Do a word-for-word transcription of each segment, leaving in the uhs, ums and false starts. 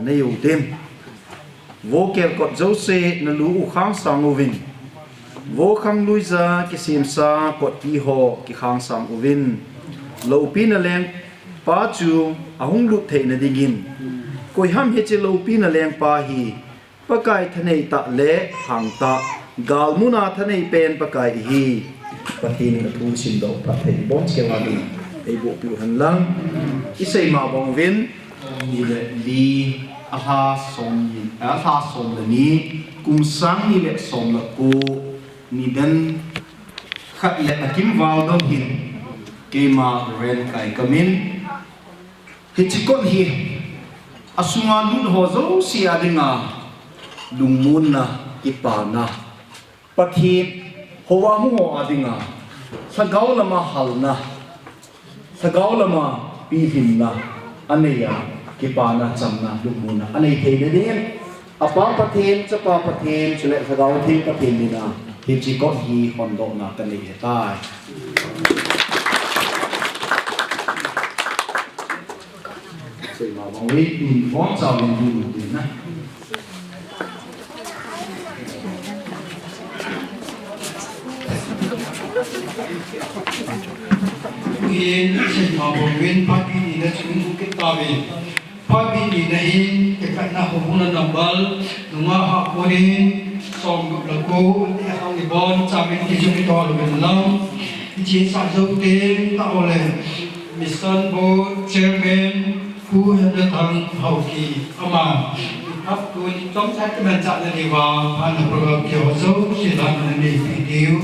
Nei u tin. Vo kelkot jouse nalu u khangsang uvin. Vo khangluija kisemsa kotpi ho kikhangsang uvin. Loupina lengpa chu ahung lut theina dingin. Koiham hiche loupina lengpa hi Pakai thanei tah le hang tah, galmuna thanei pen Pakai ihi. Pathen in athu simdoh phatthei ibonchauva eiboh piu hen lang. Isei ma bang uvin, ni le li, alha som ni, alha som le ni, kum sang ni le som le ko, nidan khat le akimval don hin, keima Reverend Kaikamin, hiche kot hi asunga lut ho jouse a dinga lungmonna, kipana, Pathen houva hung ho a dinga lhagao lama halna, lhagao lama pilhinna anei a, kipana, chamna, lungmonna anei theina dingin, Apa Pathen, Chapa Pathen, chule Lhagao Theng Pathen mina hiche kot hi hondohna kanei ahitai. Seima bang uvin, ibonchauvin ding uvin na. Uvin, seima bang uvin, phat ni na chung kit tauvin. Phat ni na hin, kikatna houbung na number, nunga ha konin, som le ko, ati hang ibonchauvin, kijum to uvin lang. Hiche sa jou teng taule, Mission Board Chairman, Pu Henry Thang Haokip, ama, aphat tuni chomcha kimanchahna diuva, ana program kiho jouse dan ana neipi diu.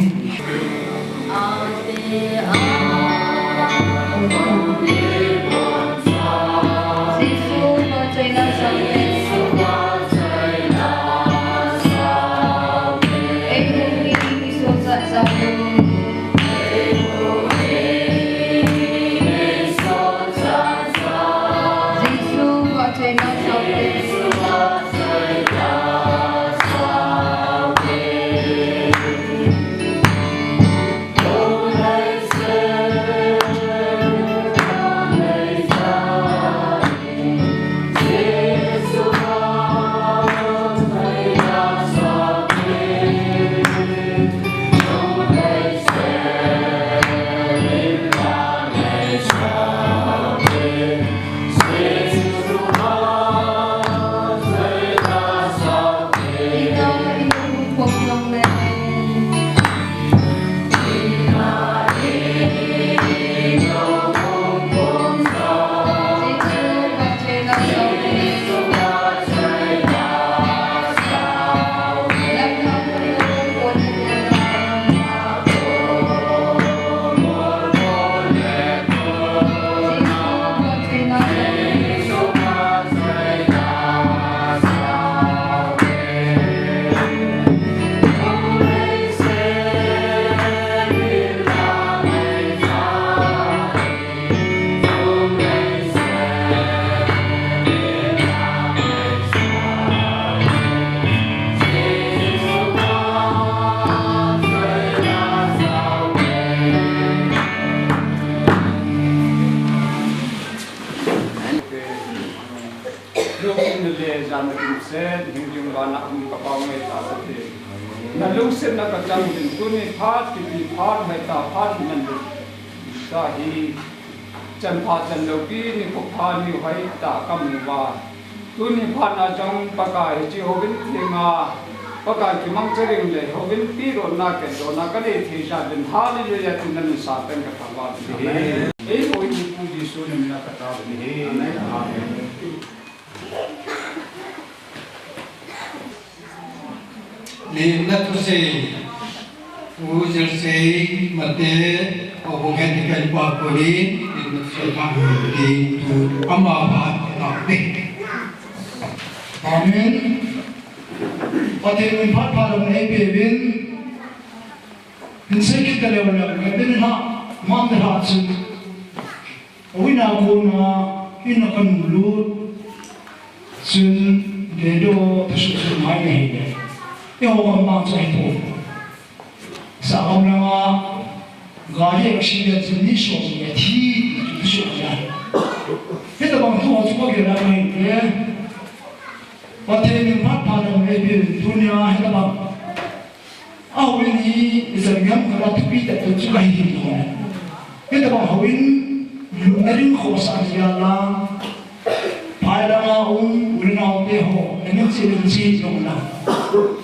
Lungsetna le jana kimsel, hingjing vana um ka Pa ngaitah Pathen. Na lungsetna ka chang uvin, tuni phat kipi phat, hoitah phat nahin lut tahi. Chan phat chan loupi nikho phat ni hoitah kamu uva, tuni phat na jong Pakai hiche Houin thenga Pakai kimangcha ding le Houin pilona, kehdohna kanei thei jeh in, Hallelujah, tin na min sah pen ka thangvah uve. Amen. Ei Houin Pu Jesu na mina ka thangvah uve. Amen. Amen. Lemna thusei, Pu Jersey Mate, Houbung Head Deacon pa konin, lemna thusei pha ding tu ama phat tah pe. Amen. Pathen in phat pha lou nei pe uvin. Hin sei kit ta leu leu, min ha, man ha chu. Houin a kona, in a kanu lut, chun, dedo, thusuh suh mai na hile. Eiho gam bang chu ahipoi. Sahgam langa, gari accident chun mi som ni athi, thusuh ahi. Hitabang thu ho chu ka gel a ka hile. Pathen in phat pha lam eipeh in tunia hitabang a houin hi ijat ngam khat a thupi tah chu kahi hih lou. Hitabang houin lutna ding khohsah jeh a la, phai langa um u le nao te ho, na min chi min chi jong la,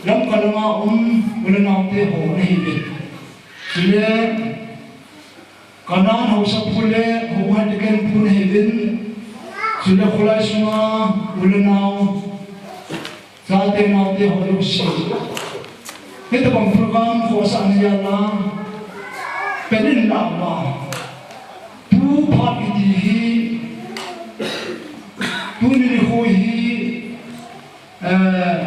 Lamka langa um u le nao te ho nahiuvin. Chule Kanan haosapu le houin te ken pu nahiuvin. Chule kholai sunga u le nao, chate naote ho jouse. Hitabang program khohsah na jeh a la, pen in la ma. Tu phat kiti hi, tuni nikho hi, eh,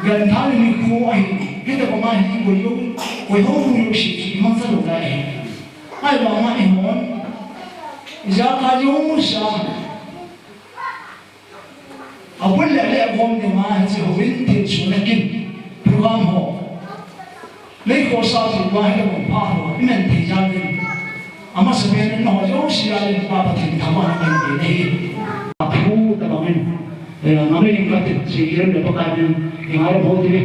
Genthei nikho ahi, hitabang a hi koi ho, koi ho mu jouse chu imang sa lou lai. Ahivang a eihon, ijakai jouse a, abul le le agom dinga hiche houin thilsohna kin program ho. Nei khohsah thei uva hitabang phat ho, iman thei jal in. Amasapen in nangho jouse a le Pa Pathen thangvahna kahin pe ahi. Aphu tabang in, eh, ngamin katin, Seijem le Pakai min, kingailut'u hite.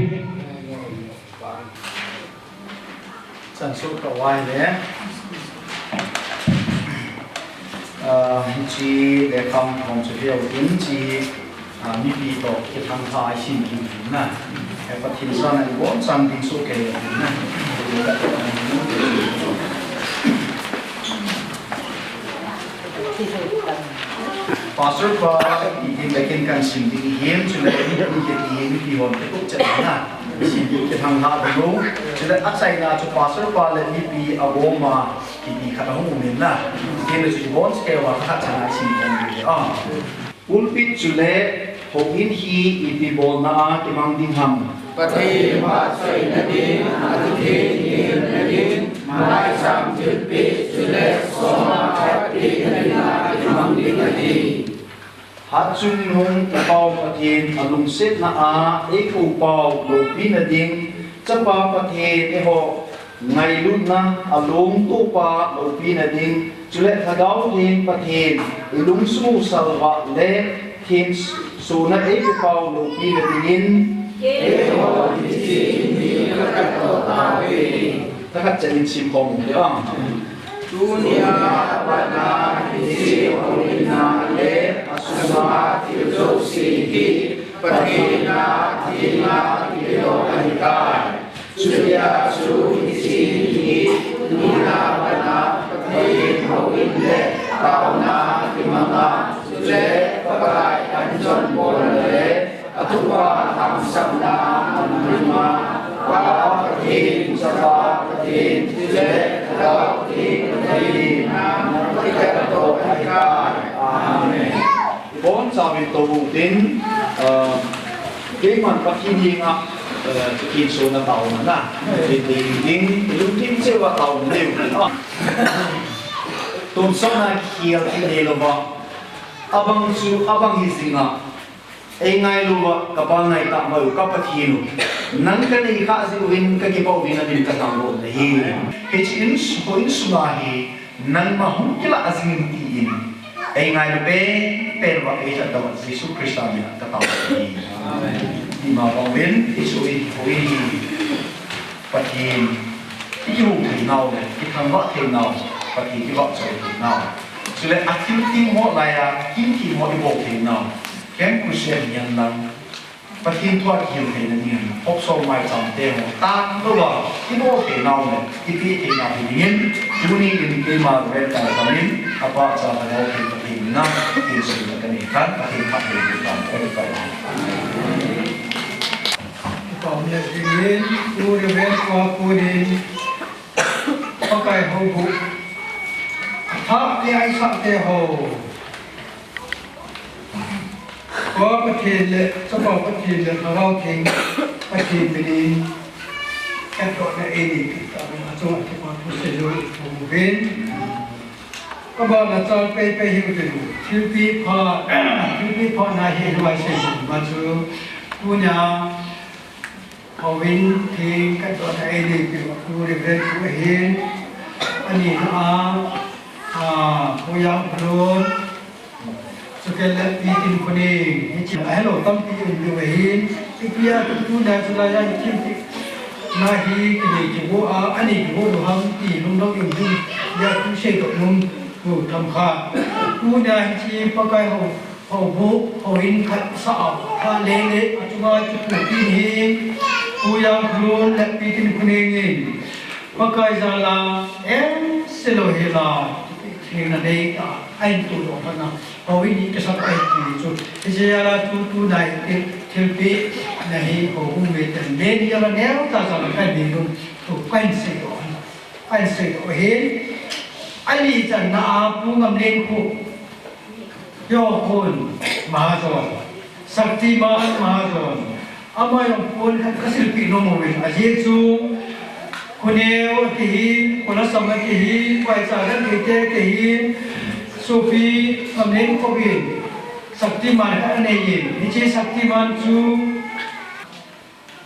Chan suh tah uva ahile, ah, hiche lekha hung chu hiu in, hiche, ah, mipi toh kithang lha a isim ding ahin na. Eh, Pathen sana ibonchauvin ding soh kei le ahin na. Pastor pa, ipi tin le kin kan sim ding ahin, chule mipi kiti hi mipi hon kitup chet na. Sim ding kithang lha ding u. Chule achaina chu pastor pa le mipi agom a kiti khat ahung um in na. Tin le chu ibon kei uva khat chan a isim ding ahi. Ah. Pulpit chule houin hi ipi bolna a kimang ding ham? Pathen phatchoina ding, athutheng hilna ding, maicham thilpeh chule soma phatpehna dinga kimang ding ahi. Hatchungnung i Pau Pathen alungsetna a eikou pau loupina ding, Chapa Pathen eiho ngailutna a lungtupa loupina ding, chule Lhagao Theng Pathen i lungsung u salvah le thensona eipeh pau loupina dingin. Keiho hiche in hi kakat tauve. Thakhat chan in sim khom u hite. Tunia pat a hiche houin a le asunga thil jouse hi Pathen a thina kidoh ahitai. Chutia chu hiche hi, tuna pat a Pathen houin le taona kimanga, chule Pakai an chonbolna le athupha lhangsapna amanunga, Pa Pathen, Chapa Pathen, chule Lhagao Theng Pathen, i kat tauve. Amen. Ibonchauvin tou u hitin, ah, keiman Pathen henga, ah, kithensona taona na. Ding, ding, lungthim cheh uva taona nei u. Tonsot na kikhel thei louva. Abang chu, abang hi jinga. Eingailu uva, ka Pa ngaitah mai u, ka Pathen u. Nang kanei khah jeh uvin, kakipah uvin, namin kalhang lou nahi. Hiche in, houin sunga hi, nangma hung kilah jing in tin, eingailu penpen uva eilhatdoh uva Jesu Christa mina katao ahi. Amen. Ima bang uvin, Jesu in, houin hi Pathen i kihou theinau le, i thangvah theinau, Pathen i vahchoi theinau. Chule athil themmo laiya, kin themmo i bol theinau. Ken Christian hihen lang, Pathen thua kihil theina dingin, hopsol maicham te ho, tah louva, i bol theinau le, i pe theinau hi dingin, tuni in keima Reverend Kai Zamin, a pa cha ka dau thei Pathen na, thil sui na kani khan, Pathen phat thei thei kan, oi pai. Pau ne dingin, tu Reverend Kua Pu in, Pakai hou bu, athah te aisah te ho. Pa Pathen le, Chapa Pathen le, Lhagao Theng Pathen minin, katdohna eini peh tauva, achunga kipa thu seiyu uvin. Abana chang pei pei hiu tin, thilpeh pha, thilpeh pha na hi hiu a sei ma chu, tunia, Houin theng katdohna eini peh u Reverend Pu ahin, ani na a, a, Pu Jangphalun, Chuteng le Pi Tinkhoneng, hiche a helou tampi um diu ahin, ipi a tu tuna chulai a thilpeh na hi kinei kigo a, anei kigo lou ham ti lunglhai um diu, ya tu seidoh nom u tam kha. Tuna hiche Pakai hou, houbu, houin khat sa a, kha lele, achunga kipuipi hi, Pu Jangkholun le Pi Tinkhoneng in, Pakai jal a, em se lou hel a, thil na nei ta, ahin toh doh phat na, houin hi kisap ahi ti chu. Hiche jal a tu, tuna hi thil, thilpeh na hi houbung miten, len jal a neo tah jal a kahin nei nom, thu kahin seidoh, kahin seidoh ahin. Ali channa a Pu Ngamlenkhup, Yokhun Mahajon, Shaktiman Mahajon, ama jong pon khat kasilpeh nom uvin, ajeh chu, Khoneo akihi, Kholasam akihi, Vaicha Dangkeite akihi, sopi Ngamlenkhup in, Shaktiman khat anei in, hiche Shaktiman chu,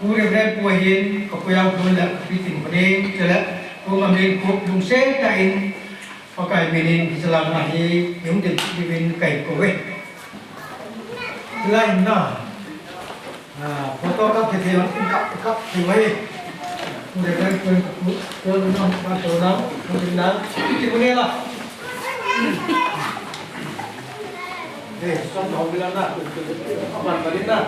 Pu Reverend Pu ahin, ka Pu Jangkholun le ka Pi Tinkhoneng, chule Pu Ngamlenkhup lungset tah in, Pakai min in, hiche lang a hi, hung ding ding in kahin kou e. Hilai in na, ah, photo kap thei thei, kap, kap thei uve. Pu Reverend Pu, Pu, Pu, Pu, Pu, Pu, Pi Tinkhoneng la. Eh, son hong bila na, aban balin na.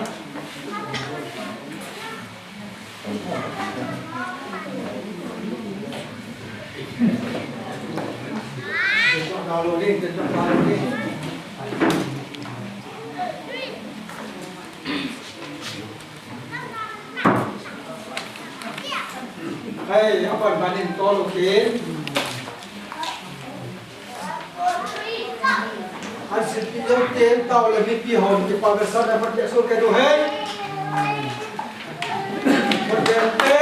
Hai, aban balin tolo ke. An silpi jong ten tao le mipi hon kipa vetsahna phatthei soh kit u hen. Phatthei te.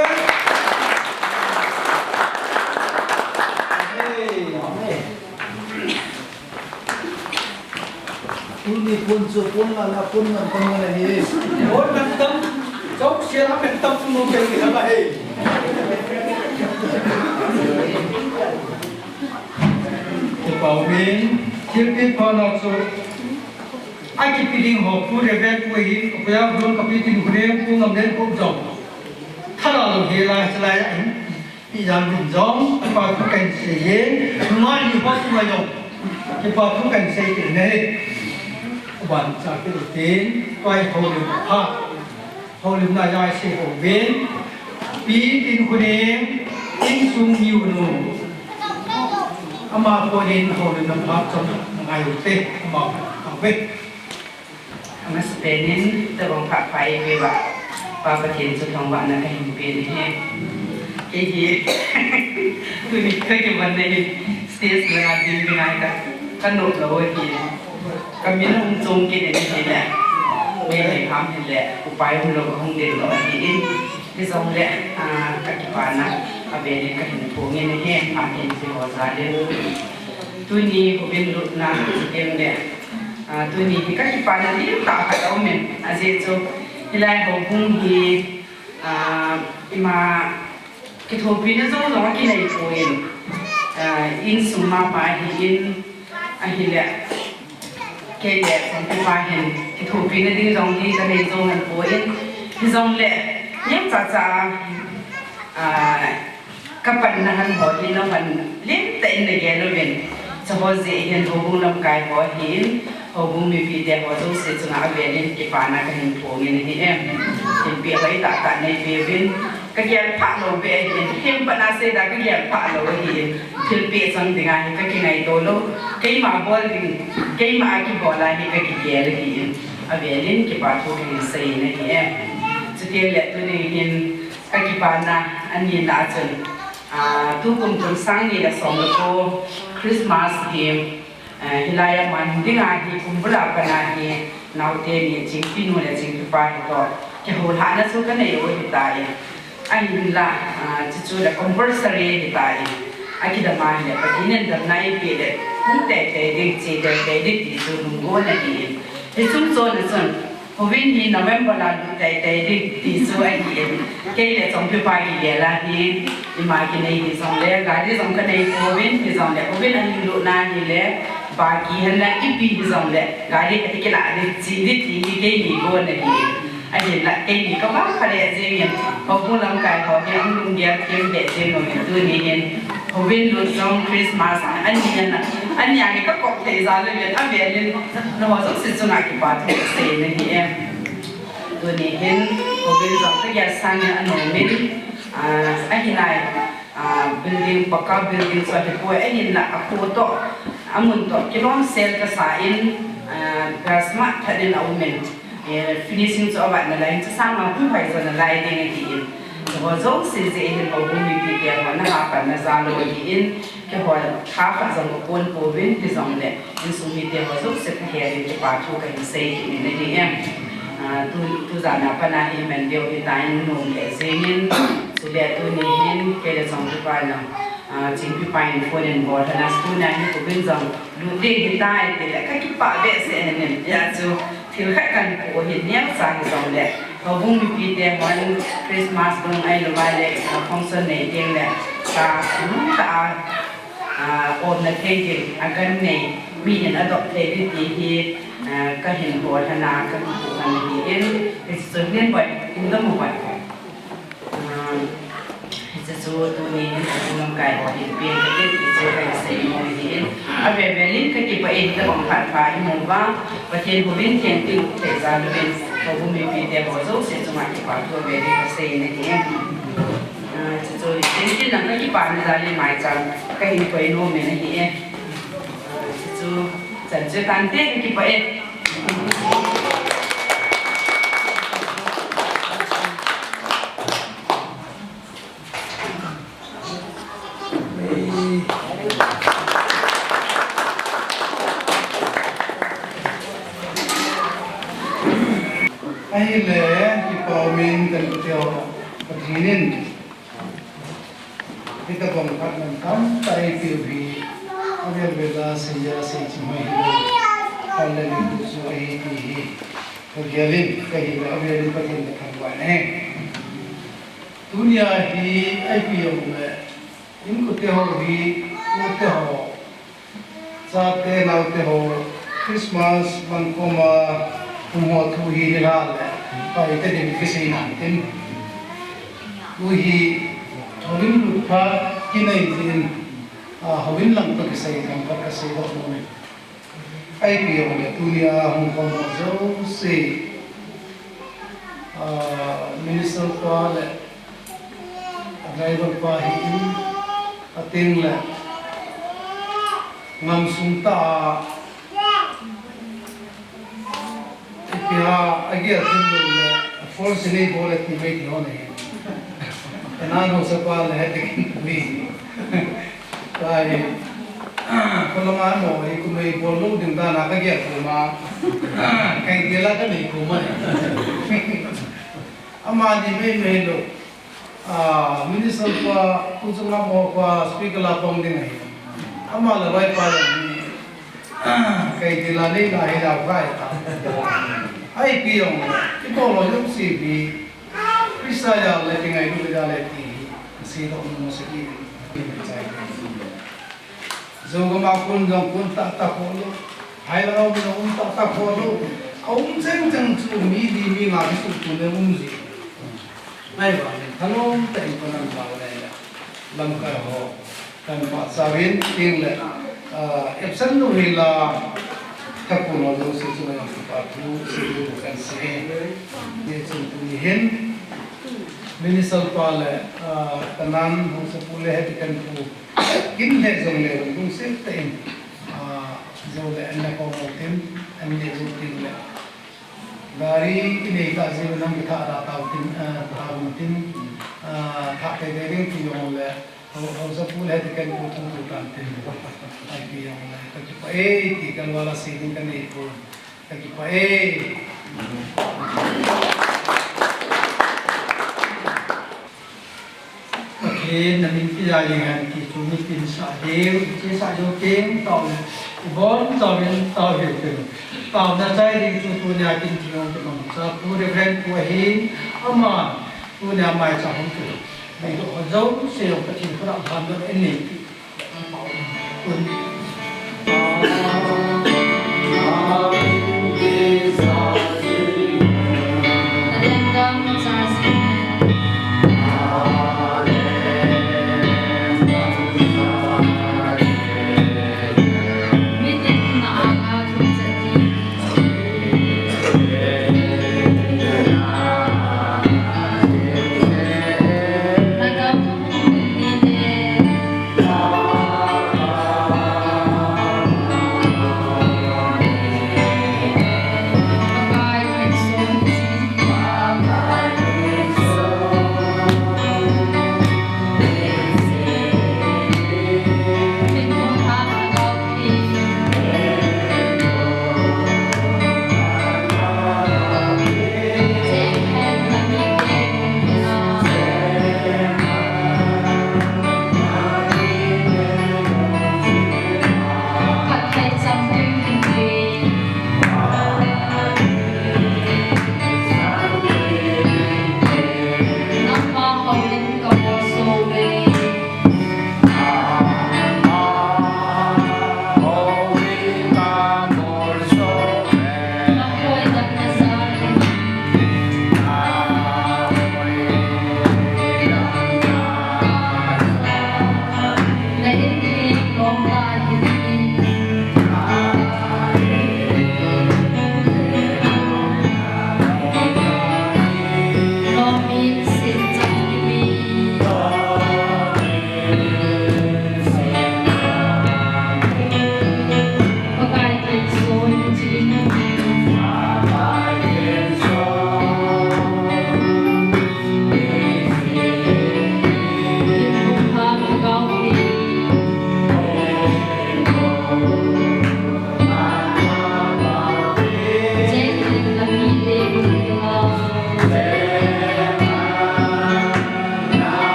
Amen. Tuni pon chu pon la la pon man tam la hi. Pon man tam. Chok sia la man tam tu mo ke ni la he. Kipa uvin, thilpeh phatna chu, akipe ding ho, Pu Reverend Pu ahin, Pu Jangkholun, ka Pi Tinkhoneng, Pu Ngamlenkhup jong. Thala lou hel a, chulai a hin, Pi Jangkholun jong, kipa thu kahin sei e, nungah ni ho sunga jong, kipa thu kahin sei kit e. Aban cha kit u tin, tua hi houlim pha. Houlimna a isei ho uvin, Pi Tinkhoneng, insung miu nu. Ama pon in houlimna pha chom ngai u te, ama pha ve. Amasapen in, tabang pha pha i ve uva. Pa Pathen chu thangvahna kahin pe e. Kei hi, tuni ka kivon na hi, stage la ding ding a ka, ka nop lou hi. Ka min hung chong kit in ahile, mei mei ham hile, upai umlou ka hung ding lou ahin. Hijongle, ah, ka kipana, avel in kahin phong in ahi, ahin ti ho jal in. Tuni houin lutna, chuteng le, ah, tuni hi ka kipana lim tah khat aum in, ajeh chu, hilai houbung hi, ah, ima, kithopina jong jong akinei poi, ah, insung mama ahin, ahile, kei le chongpipa hin, kithopina ding jong hi kanei jong han poi, hijongle, nem cha cha, ah, ka panna han ho hi nangman lim tah in na gel uvin, chu ho jeh hin houbung lamkai ho hin, houbung mipite ho jouse chunga avel in kipana kahin phong in ahi e. Thilpeh hoi tah tah neipe uvin, ka gel phah lou beh ahin, hem pat na sei da ka gel phah lou ahin, thilpeh chang dinga hi ka kingaito lou, keima bol ding, keima a kibol a hi ka kigel ahin, avel in kipa thu kahin sei in ahi e. Chuteng le tuni hin, ka kipana anina a chun, ah, tukum kum sang ni le som le ko Christmas hi, eh, hilai a man dinga hi kum bul a pat a hi naote ni Chingpinu le Chingpipa hi toh kihoulhahna chu kanei u ahitai. Ahinla, ah, chuchu le compulsory ahitai. Akidam a hile Pathen in damna eipeh le hung teitei ding, che teitei ding ti chu lunggon ahi. Hiche chungchon a chun, Houin hi November la lut teitei ding ti chu ahi in. Kei le chongpipa kigel a hi, ima kinei hijongle, gari jong kanei pouvin, hijongle houin ahung lutna hile, Pa kihen la ipi hijongle, gari khat ikilah ding, che ding ti hi keini gon ahi. Ahinla keini kavah pha lheh jengin, houbung lamkai ho hi ahung lunggel them lheh jeng uvin tuni hin. Houin lut jong Christmas ani ana, ani a hi kakop thei jal uvin, avelin nangho jouse chunga kipa thu kasei nahi e. Tuni hin, houin jong kagel sangin anom in, ah, ahinai. Ah, building, pakka building chu ahipoi, ahinla akho toh, amun toh kilom sel kasa in, ah, glass mah that in aum in, eh, finishing chu avat nalai in, chusanga hung hoi jo nalai ding ahi in. Chuho jouse jeh hin houbung mipite ho naha pan najal u ahi in, keiho tha khat jong kapon pouvin, hijongle insung mite ho jouse kahelin kipa thu kahin sei kit in ahi e. Ah, tu, tu jan a pat a hi Monday hitan nom lheh jengin, chule tuni hin kei le Chongpipa jong, ah, Chingpipa in phone in bol lhon a, tuni a hi houin jong lut ding hitai tile kakipah behseh in, hijeh chun thil khat kahin po hi neocha hijongle, houbung mipite hon Christmas ding ahilouva le, ah, function nei ding le, sa, um, ta a, ah, omna thei ding, agan nei, mi in adoh thei ding ti hi, ah, kahin bol lhon a, kahin po lhon ahi in, hiche chu hin boi, in dam u boi. Ah, hiche chu tuni hin houbung lamkai ho hin pen kati ti chu kahin sei nom ahi in, avevel in kakipah e, hitobang phat pha imu uva, Pathen houin theng teng thei jal uvin, houbung mipite ho jouse chunga kipa thu avel in kasei nahi e. Ah, chuchu, tin tin lang kakipana jal in maicham kahin koi nom in ahi e. Ah, chuchu, chan chu tante kakipah e. Ahile, kipa umin kan kuteo, Pathen in hitobang phat mantam tah eipeh u hi, avel vel a seiya seichim hoi hilou, avel in tu chu ahi ti hi kagel in, ahile avel in Pathen kathangvah e. Tunia hi ipi jongle, inkote ho hi, ute ho, chate naote ho, Christmas man koma hung ho thu hi nilhah le, pai tadin kisei nan tin. Tu hi, houin lut phat kinei jin, ah, houin lang toh kisei lang toh kisei doh nom e. Ipi jongle tunia hung khom ho jouse, ah, minister pa le driver pa hi in, ateng le, ngam sung tah a, ipi ham, agel thim lou le, force nei bol e ti mai ti ho nei. Kana haosa pa le, hiti kin pui. Pai. Kolama mo, hi kumei bol lou ding dan a kagel kuma. Kahin gel a kanei kuma. Amani mei mei lou. Ah, minister pa, Pu Chungnam ho pa, speaker la pang ding ahi. Ama le vaipa le ni, ah, kei ti la nei la hi la vai ta. Ipi jong, ipi bol lou jong si pi, Christa jal le ti ngailut le jal le ti hi, si doh mo se ki. Jou gam a kon jong kon tahtah kho lou. Hailang a um jong um tahtah kho lou. A um cheng cheng chu mi li mi nga kisuhtoh le um ji. Ahivangin thanom tah in kon nang lau le. Lamkai ho. Kan pachat uvin tin le. Ah, absent lou hila. Thakon ho jouse chunga jong kipa thu sei ding kan sei. Hichun tuni hin. Minister pa le, ah, kanan hung sapu le hiti kan pu. Kin le jong le, lungset tah in, ah, jou le an na ko mo tin, an le jou tin le. Gari kinei tah jeh in nang kitha da tau tin, ah, tha mo tin, ah, tha te de ding ti jong le, ho, ho sa pu le ti kan pu thum tu tan tin. Ipi jong le, kakipah e, ti kan wala si ding kanei pu. Kakipah e. Pathen namin pia jing hen ti chu mitin sa deu, ti sa deu teng tao le, ibon tao in tao hiu teu. Taona chai ding chu tunia kin thilong kimangcha Pu Reverend Pu ahin, ama tunia maicham hung teu. Beidoh ho jouse jong Pathen khut a phatdoh in nei ti. Kun.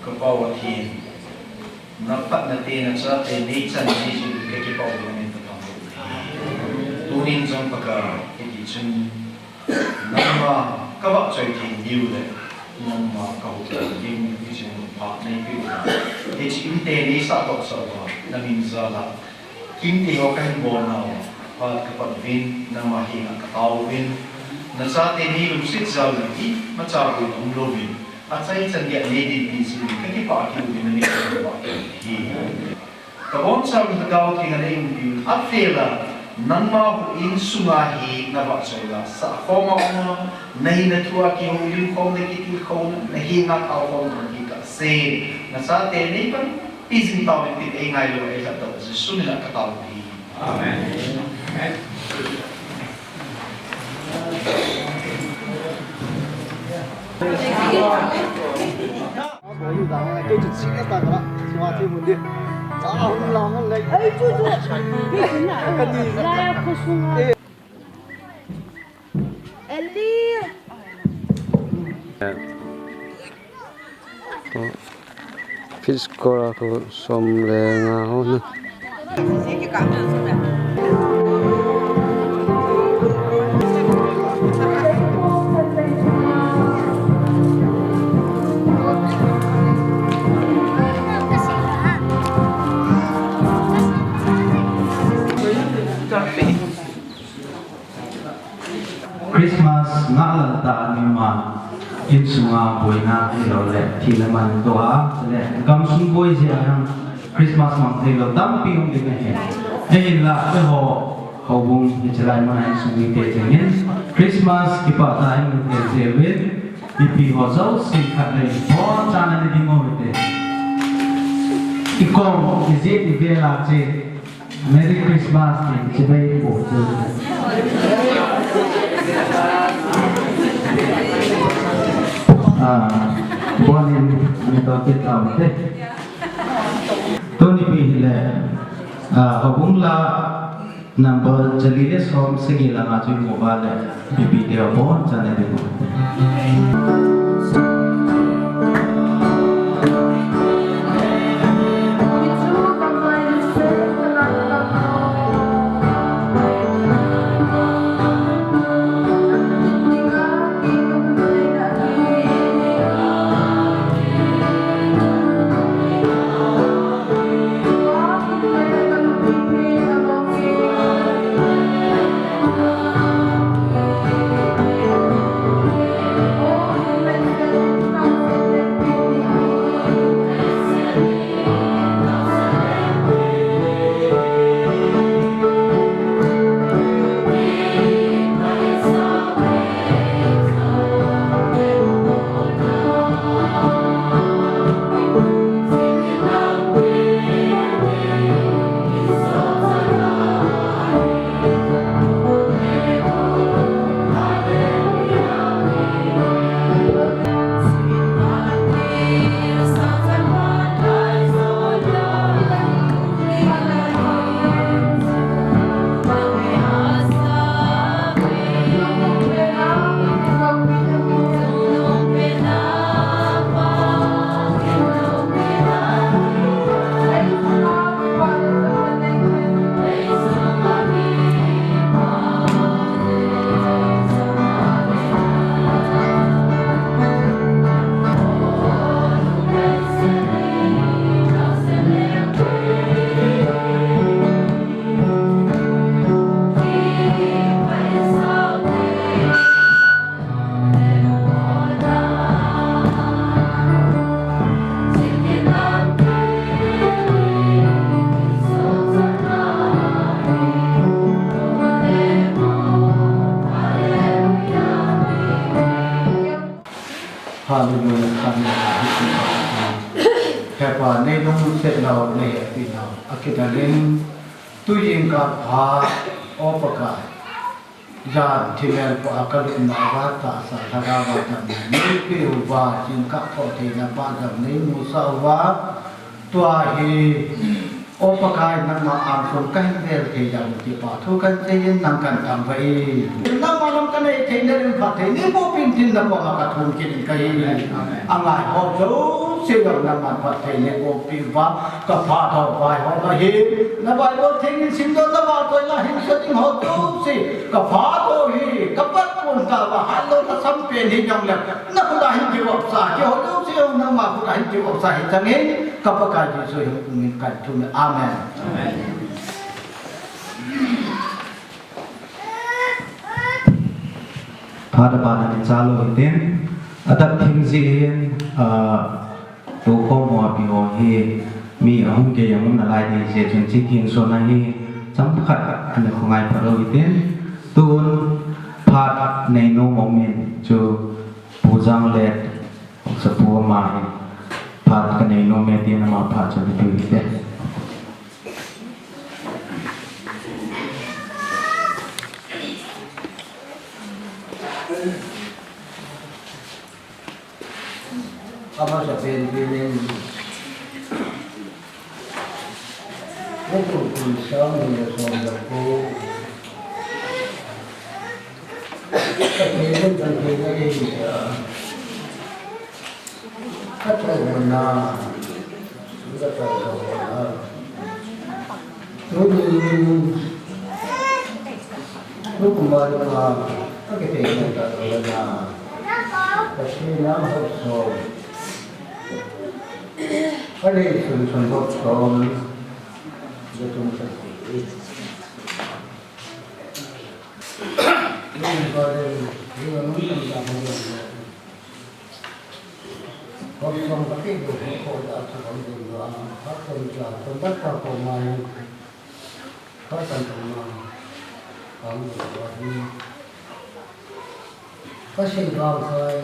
Ka Pa u Pathen, na phatna te, na chate nei chan nei jui ka kipah uvin, na min ka thangvah uve. Tunin jong Pakai, hiti chun nangma ka vahchoi thei diu le nangma ka houpi diu, hiti chun phat nei peh uva, hiche in te nei sah toh sah uva, na min jal a Kimtei ho ka hin bolnau, phat ka pan uvin, nangma henga ka tao uvin, na chate nei lungset jal uvin, imacha boi um louvin, achaichan geiya nei dinpi jing uvin, ka kipah kit uvin, na min ka kipah kit uve. Ka boncha uvin Lhagao Theng a nei umpi uvin, afel a, nangma houin sunga hi na vahchoi la, sah khom a um a, na hinna thu a kihoulim khom, na kitilkhouna, na henga tao khom na hi ka sei, na chate nei pan Pi jing tauvin tin ei ngailou, ei lhatdoh Jesu min a ka tao uve. Amen. Eli. Peace Corps a khu som le nga ho na. Christmas ngah lal tah a ni ma, insunga boina hilou le thina man toh a, le gamsung boi jeh a jong Christmas mang theilou tampi um ding ahi. Ahinla eiho houbung hiche lai mun a insung mite chengin Christmas kipah tah a hin mu thei jeh uvin, mipi ho jouse khatvei bonchan ana ding u hite. Ikom, ijat, ivel a che Merry Christmas, ti chibai po chu. Ah, bonin, ani to te tao te. Tuni pi hile, ah, houbung la number jali le som sagi langa chu imu uva le. Mipi te ho bonchan ana ding u. Hallelujah, hallelujah. Hepa, nei lungset nau, nei hepi nau. Akidalin, tujingkah pha, O Pakai. Jan thimel ko a kalupna uva tahsa lhagao a damna neipe uva, jingkah thoh theina pa jong neimusah uva, tua hi O Pakai, nangma angsunga kahin vel thei jong tipa thu kahin seiyin, nang kahin thangvah in. Nangma lam kanei theina ding phatthei neiboh peh in tin nakoma kathum kit in kahi. Angai ho jouse jong nangman phatthei neiboh peh uva, kaphat ho vaihom ahi. Na Bible theng in simdoh na vaihom a hin sa ding ho jouse, kaphat ho hi, kapat pon tauva, hatlouna sampen hijongle, nakhut a hin kivopsa, keiho jouse jong nangma khut a hin kivopsa hi changin, ka Pakai Jesu hung in kahin thum e. Amen. Phat abana ni chalou hitin, adap thim jeh in, ah, Tukhom ho api ho hi mi ahung kei jong um nalai ding jeh chun, hiche kinsona hi chomkhat ana khongai phat u hitin, tun phat neinom um in, chu Pu Janglet, Haosapu ama hin phat kanei nom e tin ama phat chu ana pe u hite. Amasapen penin, nikum kum sang ni le som le ko, Pathen in Pathen ahi a, kathouna, kathouna. Tuni, tukum a, kakitepna tah lou na, Pathen a hopsom, kanei sun sun hopsom, natum kati. Nung ba de, nung nung nung nung nung. Hopsom kati do, ko da chu hom ding do, a, hopsom cha, kon da ka ko mai. Ka tan tan ma, ka mu ka ni. Ka sei vang sai.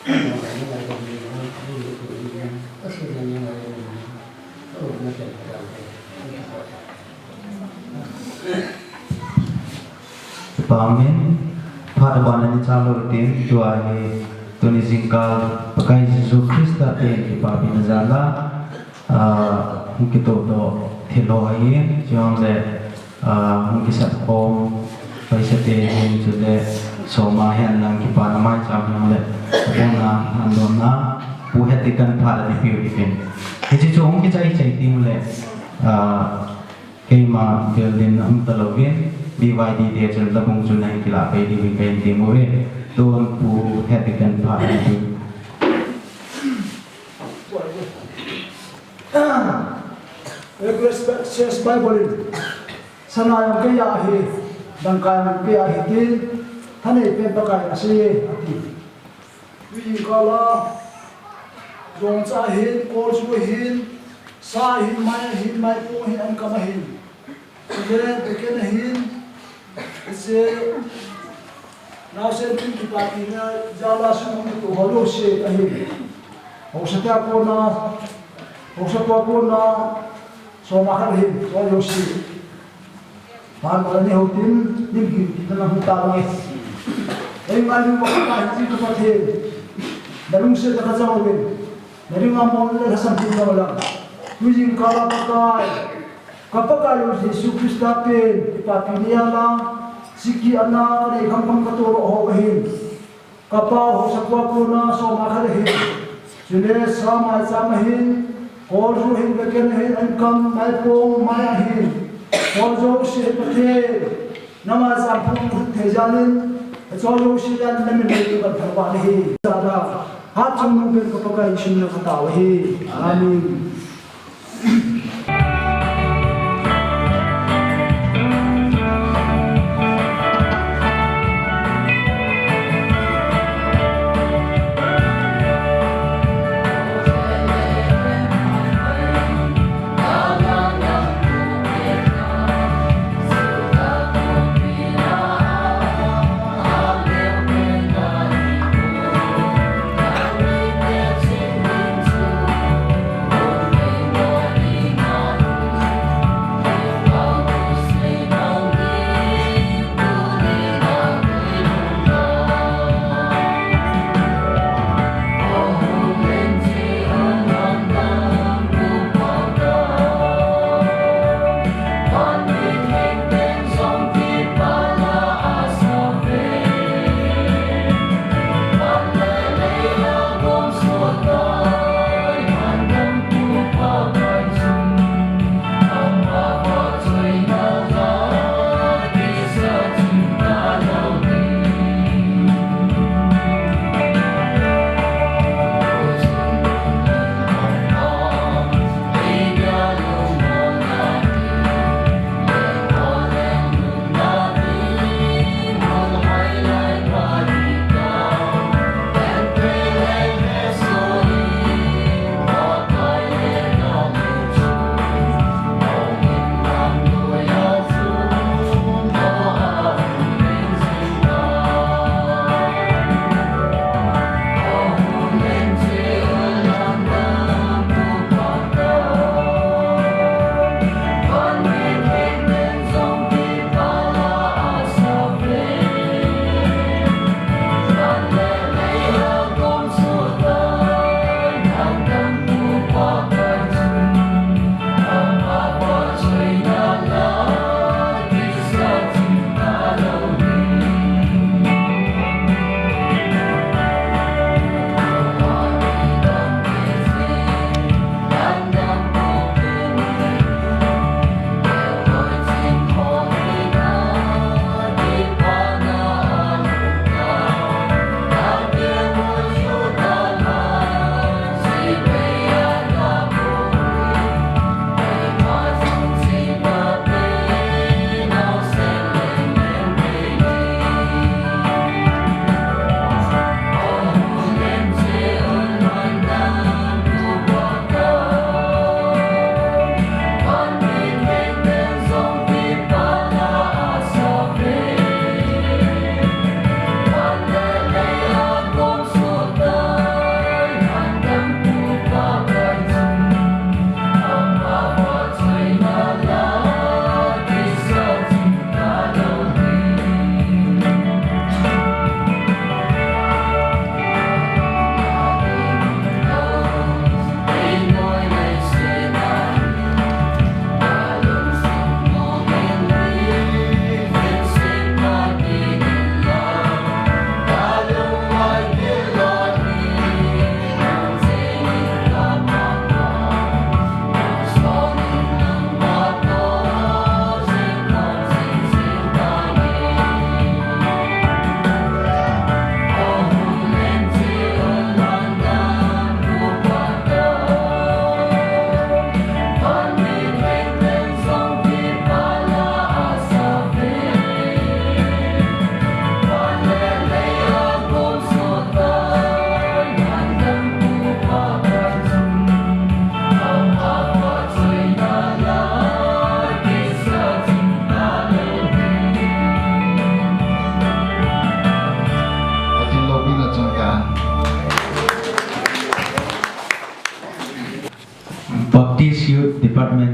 Ka mu ni ngai ni, ni ni ni. Ka sei ni ni ngai ni. Ka mu na tan tan. Amen. Phat abana ni chalou hitin, tua hi tuni jingkah Pakai Jesu Christa pen kipapina jal a, ah, hung kitoh doh thil ho ahin, chujongle, ah, hung kisat khom paisa te hin, chule soma hen lang kipana maicham hen le, abona handohna, Pu Head Deacon phat ana pe u hitin. Hiche chu hung kichai chai ding le, ah, keima vel ding na um talou vin, B Y D te chun labung chu nahin kilah pai diuvin kahin tem uve. Tun Pu Head Deacon phat ana pe u. Request Church Bible in, sana jong kei a ahi, dangka jong kei a ahi tin, thanei pen Pakai in asei e, ati. Tui jingkah a, jongcha ahin, kolju ahin, sa ahin, mai ahin, maipong ahin, ankam ahin. Chule, beken ahin, hiche, naosen tin kipapina jal a sum hung kitoh ho jouse ahin. Haosapu a kona, Haosapu a kona, soma khat ahin, ho jouse. Phat abana ni hou tin, lim gin tin na hung ta lang e. Ei ngailu Pakai, hiche ka Pathen. Na lungsetna kajah uvin. Na dinga mol le lhasam tin jong lang. Tui jingkah a Pakai, ka Pakai u Jesu Christa pen kipapina jal a, siki ana kanei kham kham katoh doh ho ahin. Ka pa u Haosapu a kona soma khat ahin. Chule sa maicham ahin, kolju ahin, beken ahin, ankam, maipong, mai ahin. Kol jouse Pathen, na maicham phung thei jal in, achol jouse jal in na min nei tu kan thangvah nahi. Jada, hatchungnung pen ka Pakai Jesu min a katao ahi. Amen.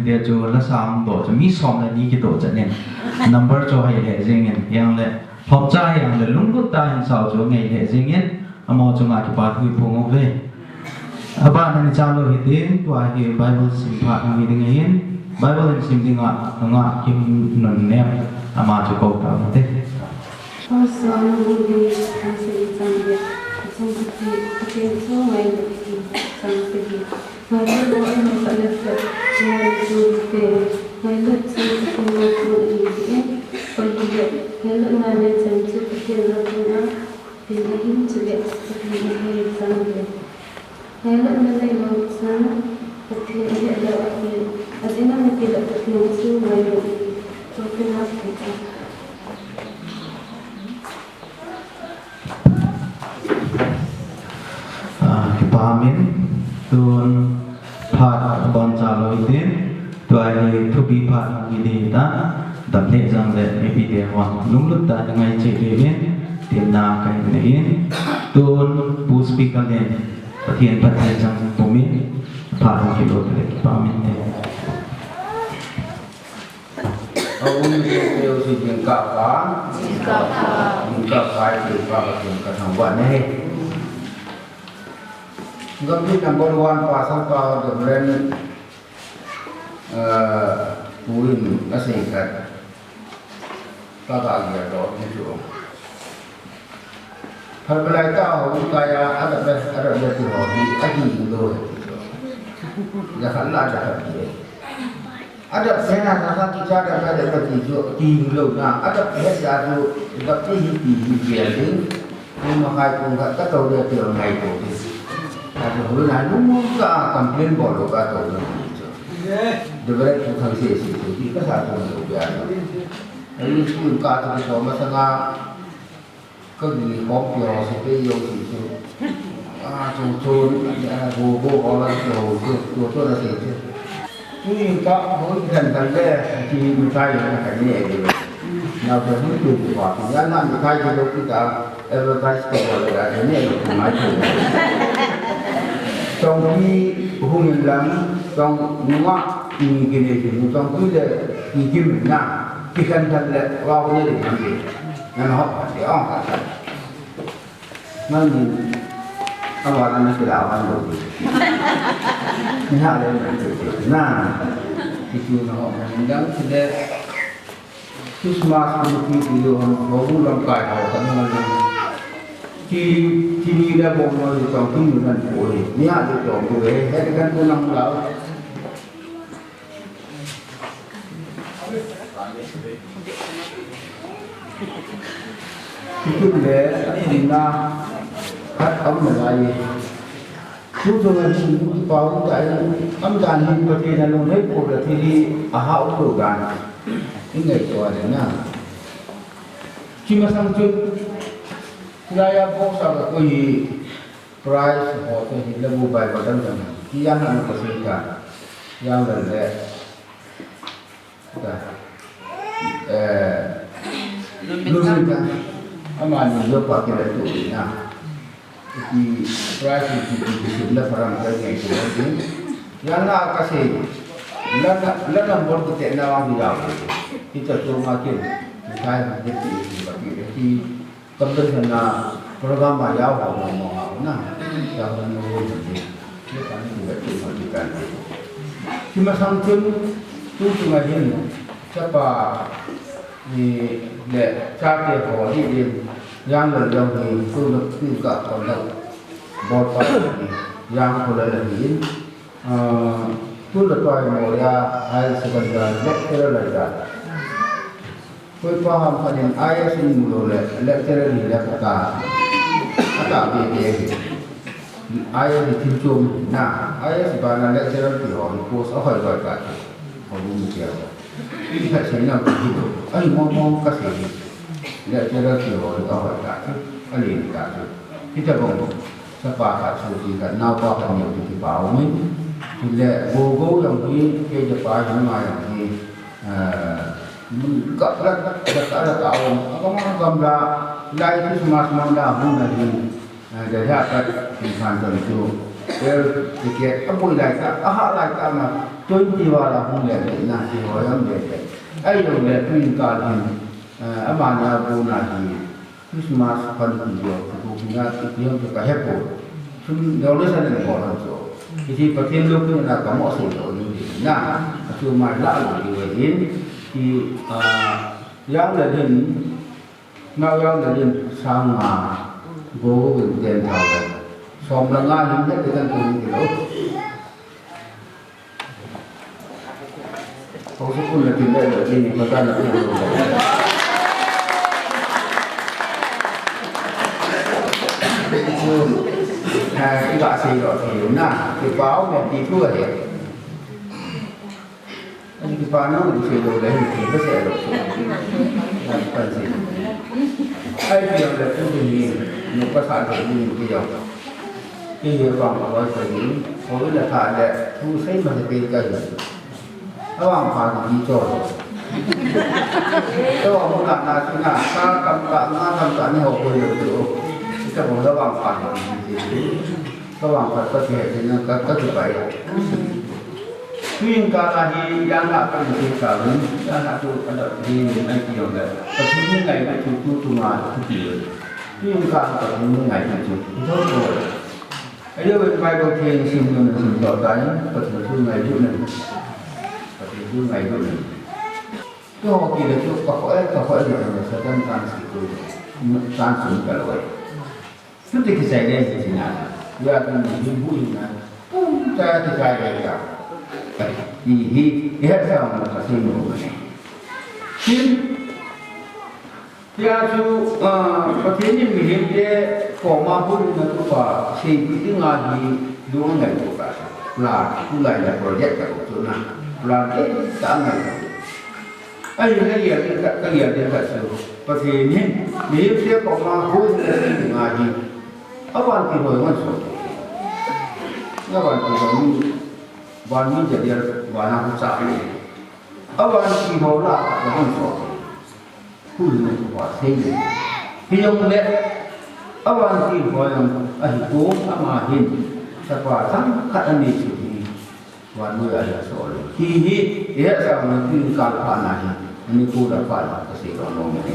Tia chu lasa hung doh chu mi som le ni kidoh chat in. Number chu hai lheh jeng in, hijongle lhomcha hijongle lunglut tah in sao chu ngai lheh jeng in, amaho chunga kipathu iphong uve. Abana ni cha lou hitin, tua hi Bible sim phat hung hi ding ahin, Bible in sim dinga, nunga Kimnunnem, ama chu kou tau hite. First John bung li, chang sagi chang get, achung khat hi, Pathen chu ngailut hih in, chang sagi. Ngailut lou ahi, ngailut lou, ngailut lou te, ngailut chu Pathen natna ahi jeh in, koi hile, ngailutna neichan chu Pathen natna ahi, chule Pathen ahi, chang get. Ngailutna neilou chun Pathen ahet lou ahi, ajeh chu mipi le Pathen chu ngailut ahi. Chule Pathen ahi. Ah, kipa umin, tun phat aboncha lou hitin, tua hi thupi phat hung hi ding ahitan, damlheh jongle mipite hon lunglut tah in ngai cheh diuvin, temna kahin nei in, tun Pu Speaker len, Pathen phatthei chang pumin, phat hung kilo tale kipa umin te. Aum, Pu P O C jingkah pa. Jingkah pa. Jingkah pa, jingkah pa, jingkah thangvah nahi. Gambih number one, pastor pa, Reverend, eh, Pu in asei khat. Ka ka gel doh ni chu. Phalbi lai tah hou kaiya, adap le, adap le ti ho hi, ading lou ahi ti chu. Jakhat la jakhat ti ahi. Adap le na, na ka kicha adap le, adap le ti chu, ding lou na. Adap le ja chu, adap ti hi ti hi gel ding. Pung makhai pung khat ka tou le ti ngaito ding. Adap hou na, nung ka complain bol lou ka tou le ti chu. Debret tu thang se se chu, ti ka sa tu lou ya. Ahi, school ka chu so masanga, ka gi khom pio se pe yo si chu. A, chu chu, a, go, go, go la chu, chu, chu, chu la se chu. Tuni ka hoi dan dan le, ti mi tai na ka ni e. Na ko ni tu tu pa, ya na mi tai ki lo ki ta, advertise ko la ya ni e, mai tu. Tong ki hung in lam, tong nunga, ni ki ne ki, tong ki le, ni ki mi na. Kikhen than le, wa ko ne le nang ke. Nang hop phat le, ong phat le. Nang ni, awa na na kila awan lo ni. Ni ha le na ke ke. Na, ki tu na hop na ni dang ki le. Christmas ko ki ti lo ham, ko bu lam kai ho kan na ni. Ki, ki ni le bo mo ni tong ki ni nan ko ni. Ni ha le tong ko e, he kan ko nang la. Kichun le, na, khat aum nalai. Tu chunga hin, pau tai, aum dan hin Pathen alung hei po la thil hi, aha um lou dan. I ngaito le na. Chi masang chun, hilai a box a ka koi hi, prize ho te hi, la bu bai ba dang dang. Ki yang na ka sei ka. Yang dan le. Ka, eh, Luminta. Luminta. Amani Yopa kila tu na. Iti price iti iti iti la param ka ngai tu na. Yang na ka sei. La na, la number tu te na wang ya. Kita tu ma kin. Kai ha de ti iti ba ki iti. Competition na program a jao ho mo mo ha na. Jao ho mo mo ni. Ye pa ni ba tu ma ti kan. Chi masang chun tu tu ma hin. Chapa ni le chate ho ni din. Yang le jong ni tu le tu ka ko na. Bol pa ni. Yang ko le ni. Ah, tu le pa mo ya high secondary lecturer le ja. Koi pa ham khat in I A S in mu lou le, lecturer ni le kata. Kata be be. I A S thil chom na, I A S bana lecturer ti ho, post a hoi hoi ka. Ho bu mu tia. Ni khat sei na ku hi lo. Ai mo mo ka sei. Lecturer ti ho, a hoi ka. A le ni ka. Kita bong. Chapa khat chu ti khat, naopa khat neo ti kipa um in. Chule gogo jong hi, kei chapa hi ma jong hi, eh, mun ka la, ka la ta um. Ka ma gamla, lai Christmas man la hung na hi, eh, da ya ka ti khan jong chu. Air ticket aboi lai tah, ahah lai tah ma, twenty val a hung lele na, ti ho jong lele. Ahijongle tuin kal hin, eh, amani a bu na hi, Christmas pan ti jo, tu bu na ti ti jong tu ka he po. Sum donation in ko na jo. Iti Pathen lou pi na ka mo sei lou ni na. Atu mai la lou ni wei hin. Ti, ah, jang le hin, Nau jang le hin sang nga, go go in ten thousand. Som le nga hin le kan tu hin kilo. Hausa kun le tin le le tin ni pata na tu. Ha, ki ba sei lo ti na, ki ba o me ti tu le. Ani kipa nau sei lou le, ki ba sei lou. Kan, kan sei. Ai, pi ang le tu ni, nu pa sa lou ni, ki jong. Ki hi vang ko ai ni, ko le tha le, tu sei ma se pe ka ni. Awang pa ni cho. To mu na na si na, sa kam ka, nga kam ka ni ho ko le tu. Ka ko la wang pa ni. Ka wang pa ka ke ni ka, ka tu pai. Tuin kal a hi, jan a ka in tuin kal in, jan a tu ka da hi, nai ki jong le. Ka tu ni ngai ka tu tu tu ma tu ki. Tuin kal ka tu ni ngai ka tu. Tu tu. Ahi ve Bible theng sim nun sim to ta in, ka tu tu ngai tu nun. Ka tu tu ngai tu nun. Tu ho ki le tu ka ko e, ka ko e le sa tan tan si tu. Tan sim ka lo e. Chuti kichai le hi tina. Ya kan ni hin bu hin na. Pum ta kichai le ya. Hi hi, hi ha sa ma ka sei mo. Hin. Tia chu, ah, Pathen in mihem te koma bu hin na tu pa, sei pi ti nga hi lu ngai ko ka. La, tu lai la project ka ko tu na. La ke ta ngai ko. Ahi, ka gel ding khat, ka gel ding khat chu, Pathen hin, mihem te koma houin a sei ding ahi. Avantil ho jong ahin so. Avantil ho mi, van mi jadial, van a hung cha. Avantil ho lah a jong ahin so. Houin a sei ding. Hijongle, avantil ho jong ahi ko, ama hin, chapa changkhat anei chu hi. Vannoi a hi asol. Hi hi, i hetsah na tuin kal phat na hi, ani ko da phat na ka sei lou nom e.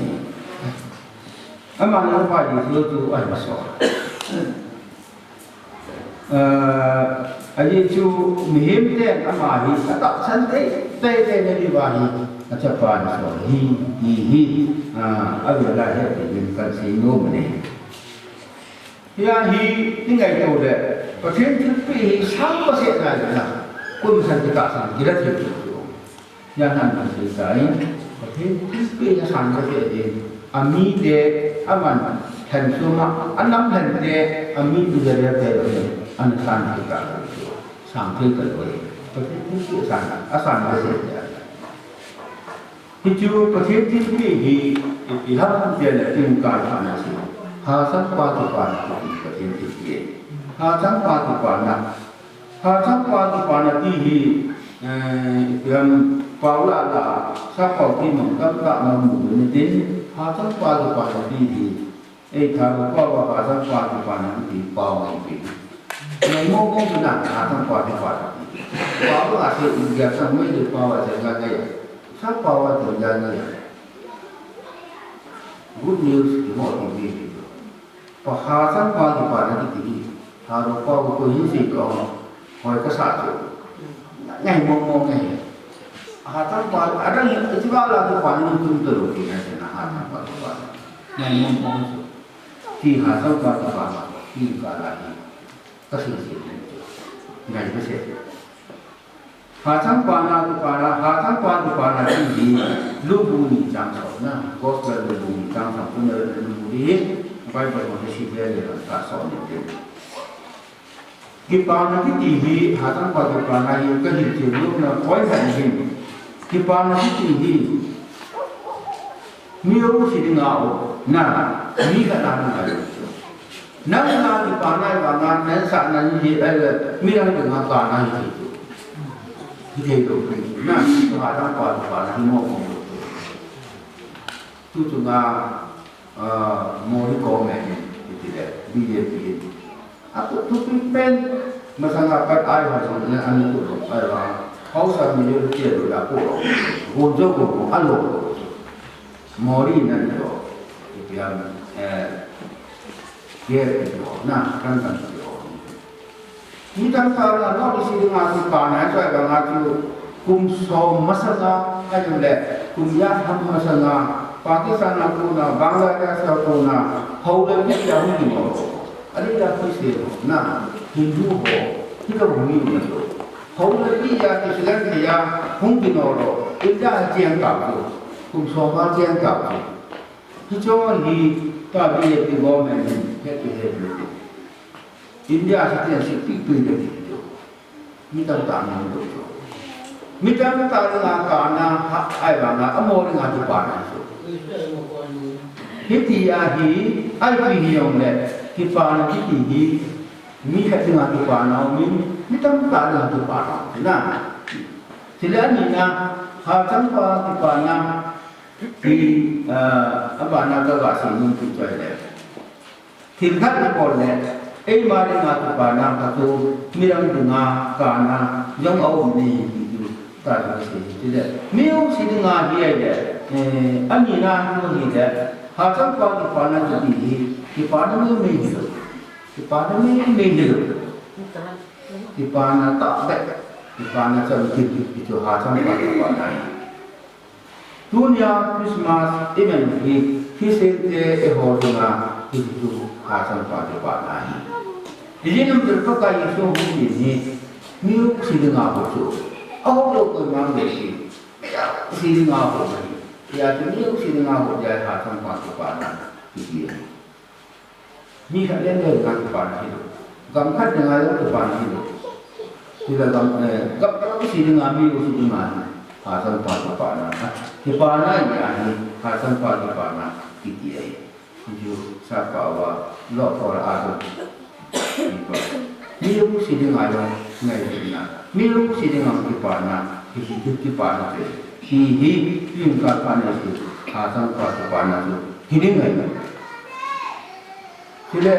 Ama na pa Jesu chu ahi asol. Eh, ajeh chu mihem ten ama hi atahsan tei, tei tei na diuva hi, achapa ahin sol. Hi, hi, hi, ah, avel a hi, hi, kan sei nom e. Hia hi, i ngaito le, Pathen thilpeh hi sang behseh nai le na, kum san kitahsan kila thei chu chu. Hia nan kan sei tai, Pathen thilpeh hi sang behseh ding, amite, aman, lhen sum a, anam lhente, amite jadial te lo hin, ana san thei ta chu, sang thei ta lo hin. Pathen thilpeh sang, asan behseh ding. Hichu Pathen thilpeh hi, i, i ham tia le tuin kal phat na chu. Hachangpa kipana kiti Pathen thilpeh. Hachangpa kipana. Hachangpa kipana ti hi, eh, ipi ham pao lah lah, sappao kimang tamtah namu u ahitin. Hachangpa kipana ti hi. Ei, tharopa uva hachangpa kipana kiti pao ngai pi. Ngai mo mo pi na hachangpa kipana. Pao a sei India sang mai le pao a sei ngai ngai. Sappao a sei ngai ngai. Good news, kimo ti pi. Pa hachangpa kipana kiti. Tharopa u ko hin sei ko. Hoi kasa chu. Ngai mo mo ngai. Hachangpa, adang hi, hiche val a kipana ni tum to lo ti na se na hachangpa kipana. Ngai mo mo chu. Ti hachangpa kipana, ti kala hi. Ka sei sei ni chu. Ngai ka sei. Hachangpa na kipana, hachangpa kipana ti hi. Luke bu ni chang som na. Gospel Luke bu ni chang som. Tuna Luke bu hi. Bible ma hi si ve le ka som ni te. Kipana kiti hi, hachangpa kipana hi, ka hilchen nomna point khat ahin. Kipana kiti hi, mi jouse dinga o, na, mi khat na ngai. Nang na kipana hi vang na, nang sa na ni hi, ai le, midang dinga kana hi. Hi thei lou pi, na, hachangpa kipana hi mo mo. Tu tu nga, Ah, Modi government in, iti le, B J P in. Atu, thupi pen, Masanga pat ai ho jong na an ko lo, ai wa. Hausa mi yo ke lo ya ko lo. Gon jo ko ko a lo. Mori nan jo. Ipiam, eh, ke jo na kan kan jo. Mi tamtah na no isi nga si pa na so ai ba nga chu kum som masanga ai le kum ya ham masanga Pakistan a ko na Bangladesh a ko na hau le mi ya hu mo. Ani la Christian ho, na Hindu ho, hita hung ni na to. Hou le pi ya ki silang ki ya hung ki no lo. India ha chiang ka to. Kum so ma chiang ka to. Hicho hi ta bi ye pi government ni he ki he lo. India ha chiang si pi pi le ki to. Mi tamtah ngai lo. Mi tamtah le nga ka na ha ai ba nga amo le nga tu pa na so. Hiti a hi ai pi hi yong le ki pa na hiti hi mi khat nga tu pa na min mi tamtah le nga tu pa na. Na. Sila ni na ha chang pa ki pa na ki a ba na ka ga si nun tu chai le. Thil khat i bol le, eima dinga kipana khat chu, midang dinga kana jong a um ni ti chu, ta chu ka sei hi ti le. Music dinga hi ai le, eh, ani na chu hi le, hachangpa kipana chu ti hi, kipana mei mei hi lo. Kipana mei mei hi lo. Kipana ta be, kipana chan ti ti chu hachangpa kipana hi. Tunia Christmas i man u hi, Christian te eiho dinga, hichu hachangpa kipana ahi. Ijeh inem itile Pakai Jesu hung pen hi, music dinga ho chu. Ahung lou koima um lou hi, music dinga ho hi. Hijeh chun music dinga ho hi hachangpa kipana, kiti ahi. Mi khat le le dinga kipana hi lo. Gam khat dinga jong kipana hi lo. Tila gam, eh, gam khat si dinga mi u si dinga hi. Hachangpa kipana. Kipana hi ahi. Hachangpa kipana. Kiti ahi. Ju sa pa wa lo ko la a do. Mi u si dinga jong ngai dinga. Mi u si dinga kipana. Kisi kipana te. Hi hi. Pi ka pa ne si. Hachangpa kipana su. Hi dinga. Chule,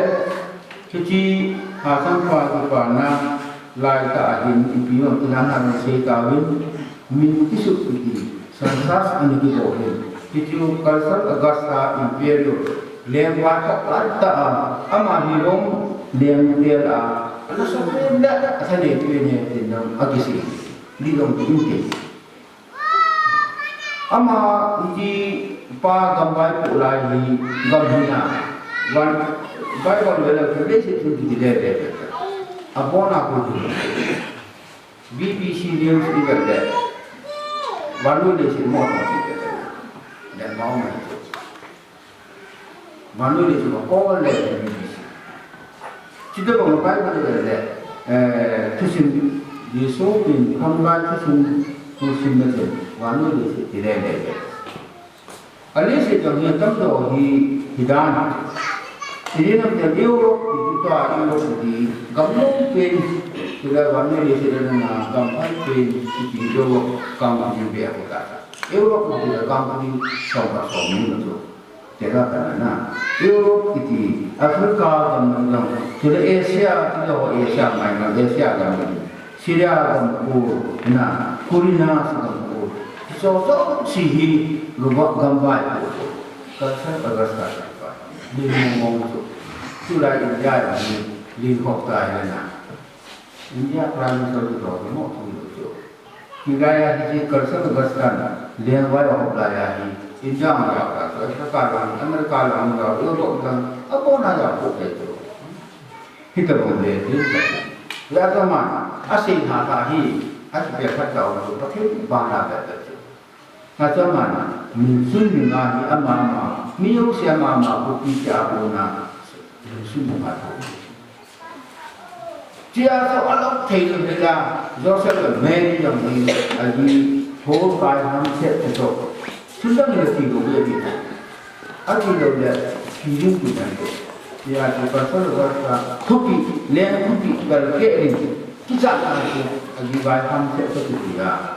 hiche hachangpa kipana laitah a hin ipi ham ti nana sei tauvin, min kisuh kiti, census ana kibol hin. Hichu Caesar Augusta Imperial, lengvai khat laitah a, ama hi Rome lengtel a, ana sopun le, athanei pen e tin jong akisei. Di jong ti in ti. Ama hiche pa gam vaipoh lai hi gam hina. Van, Bible vele Revelation thil kiti le le. Abona ko hi. B B C News i vele. Vannoi leiset mo to kiti le. Le mo mo. Vannoi leiset a kol le le mi si. Chutobang Bible le le, eh, thusim, Jesu pen khamlai thusim, thusim na chen, vannoi leiset ti le le le. Aleiset jong hi atamjo hi, hi dan. Ijeh inem itile Europe, tua Europe ti, gam lom pen, tila vannoi leiset le na, gam phai pen, ti jo, gam pen be ko ta. Europe ti le gam pen, som ka som ni na jo. Tera kana na. Europe kiti, Africa gam jong, tila Asia, tila ho Asia, mai na Asia gam jong. Syria gam ko, na, Kurinus gam ko. So, so, si hi, Roma gam vai ko. Caesar Augusta ko. Ni mo mo so. Tulai India ni, ni hok tai na. India Prime Minister to mo tu lo so. Hilai a hi Caesar Augusta na, lengvai a hop lai a hi, India ma ya ka, so Africa lang, America lang, Europe lang, abona ya ko ke to. Hitobang le, le, le. Ya ka man, asei na ta hi, asei pe phat ta u, Pathen bana be be to. Hachang a, minsun dinga hi ama ama, mi jouse ama ama, khopi tia kona, minsun dinga tho. Tia so alou thei lou thei la, Joseph le Mary jong hi, aji, thol kai ham set the to. Chun dang le ti lou le ti. Ati lou le, ti jing ti dan to. Tia ti pa so lo ka, khopi, leng khopi, gal ke rin. Kicha na ti, aji vai ham set to ti ya.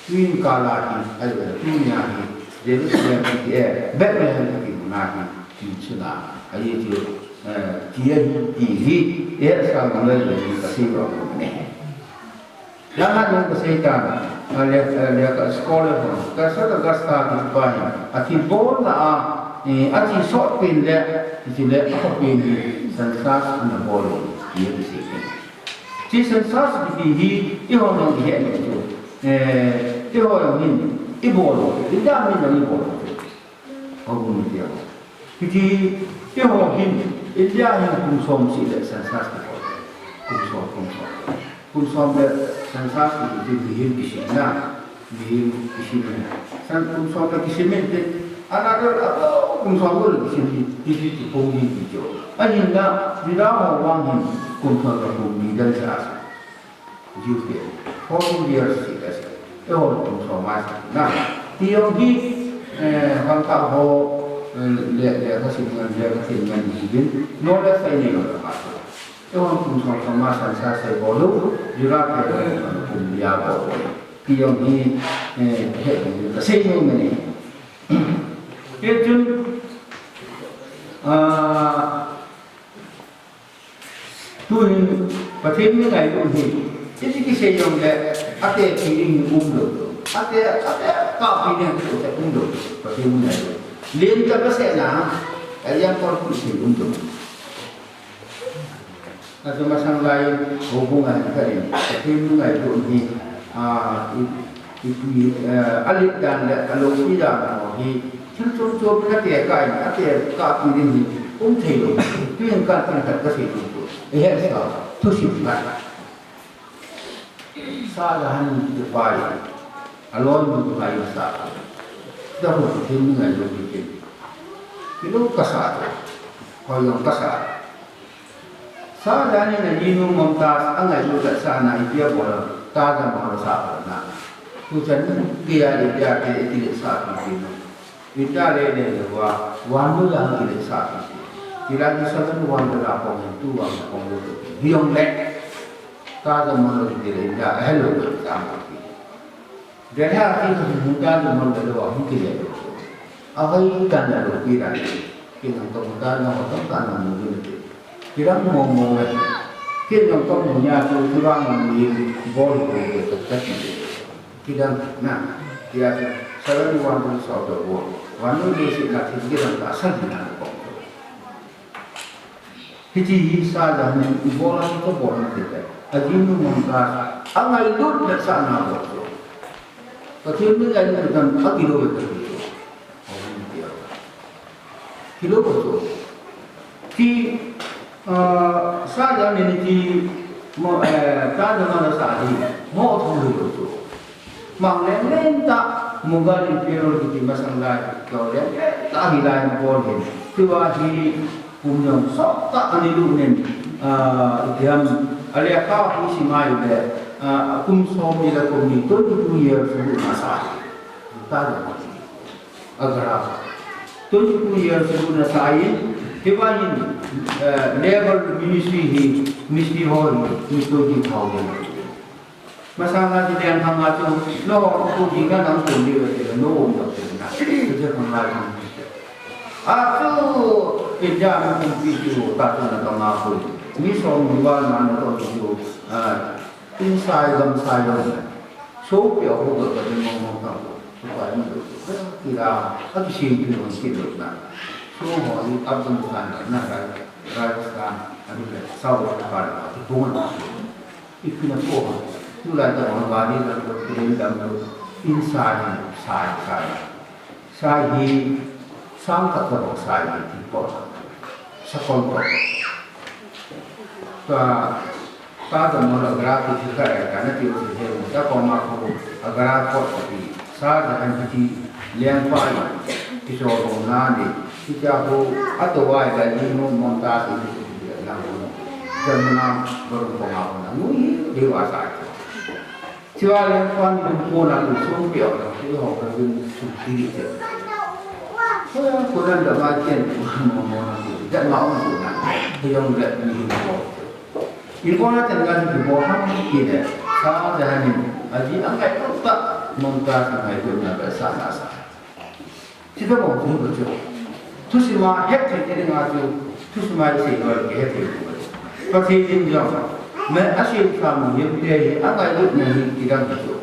Tuin kala hi, ahi, tunia hi, Jerusalem kiti e, Bethlehem kiti muna hi, ti chuna, ahi chu, Eh, ti ahi, ti hi, eh, sa ngai le, ka sei ba ko ne. Yang han nung ka sei ta, ah, le, eh, le ka scholar ho, ka sa ka gasta ki pa ni, a ti bol na a, eh, a ti sot pen le, ti le, a ko pen ni, census na bol ni, ti ki sei pen. Ti census ki hi, i ho nung i he ni tu, eh, i ho nung ni, i bol, i da ni nung i bol. Hou ni tia. Hiti, eiho hin, India hin kum som seh le census ti bol. Kum som, kum som. Kum som le census ti, ti mihem kisimna, mihem kisimna. San kum som le kisim in te, another, abo, kum som le kisim ti, ti, ti, ti, kum ni ti jo. Ahinla, Juda ho vang hin, kum som le kum ni dan sa. Juke, fourteen years si ka si. Eiho kum som a si. Na, ti jong hi, eh, hang ka ho, eh, le, le ka sim ngan, le ka sim ngan hi din. No le sai ni lo ka. Eiho kum som som a census sei bol u, Juda ke kum lia bol u. Ti jong hi, eh, he, ka sei no me ni. Hichun, ah, Tuhin, Pathen mi ngailut hi, iti kisei jongle, ate pi ding um lou. Ate, ate, ka pi ding um lou, Pathen mi ngailut. Len ta ka sei na, a yang kon pi sei um lou. Atu masang lai, ho bu ngai ka len, Pathen mi ngailut hi, a, i, Ipi, eh, a let dan le a loupi dan ho hi, thil chom chom in a tekah in, a tekah pi ding hi, um thei lou. Tuin kan, kan khat ka sei chu. I hesa, thusim khat. Shah Jahan ti pa hi, a loi mun tu hai sa. Da hu thil ni ngai lou pi pi. Kilou ka sa tu. Hoi jong ka sa. Shah Jahan in a jinu Mumtaz a ngailut le sa na ipi a bol a, Taj Mahal a sa bol na. Tu chan geiya le geiya te iti le sa pi pi na. Ita le le le wa, wan lu yang iti le sa pi pi. Ila ki seven wonder a kong tu wang kong lu tu. Hi jong le. Taj Mahal iti le ita, hello, sa pi pi. Delhi a ti ka hung dan le mon le lo a hung kile lo. A vai dan le lo pi dan. Ki nang ka hung dan le ho tong ka nang mu le. Ki dang mo mo le. Ki nang ka mu nya tu tu ba mo ni bol ko ke to ta ki. Ki dang na. Ki a seven wonders of the world. Wan ni si na ki dang ka sa ni na ko. Hiti hi Shah Jahan in ibol a hi kabol na te te. A jinu Mumtaz a ngailut le sa na bol chu. Pathen mi ngailut dan a kilou ve chu. Kilou ve chu. Ti, ah, Shah Jahan in ti mo, eh, Taj Mahal sa hi mo thu le chu. Mang leng leng ta, Mughal Emperor kiti masang lai, kio leng leng ta hi lai bol hin. Tua hi kum jong sot ta ani lu nen, ah, itiam, a lekha hi sim a ile, ah, kum som ni le kum ni, twenty two years lu na sa hi. Ta le. Agra. Twenty two years lu na sa hi, hi ba hin, eh, labor ministry hi, ministry ho hi, hi twenty thousand. Masanga ti leng khang a chu, no, ko ding na nang ko ding ve ti, no, no, ti na. Ko je khang a chu. A chu, India mi kumpi chu, ta chu na ka ma ko. Mi som mi wa na na to chu, a, inside gam sai lo. So pi ho ko ka ni mo mo ka ko. Ko pa ni ko. Ti la, a ki sin pi mo ki lo na. So ho ni Afghanistan na, Rajasthan, a ni le South Africa, ti ko na. Ipi na po, tulai ta bang gari dam lo, plane dam lo, inside, side, side. Side hi, sang khat ta bang side hi, ti po. Sakol po. Ka, ka ta mo la Agra ki thil khat ai ka na ti o ti he mo, ta ko ma ko Agra ko ti. Shah Jahan hi ti lengpa hi, ti so ro na ni, ti cha ko, a to wai ka ni mo Mumtaz ti ti na mo. Jamuna, baru ko ma ko na, mu hi, de wa sa. Ti wa lengpa ni ko na ko so pi o na, ti ho ka ni su ti di te. Ko ya ko na da ma ken, mo mo na ko, da ma o na ko na, ti yong le ni ko. Ibol a ten ga ibol ham kile, Shah Jahan in, a ji a ngailut tah, Mumtaz a ngailut na beh sa na sa. Ti beh bol tu beh chu. Thusim a het thei thei ding a chu, Christmas sei lou le kihe thei lou. Pathen in jong, me a sei sa mu him te hi, a ngailutna hi kidang chu.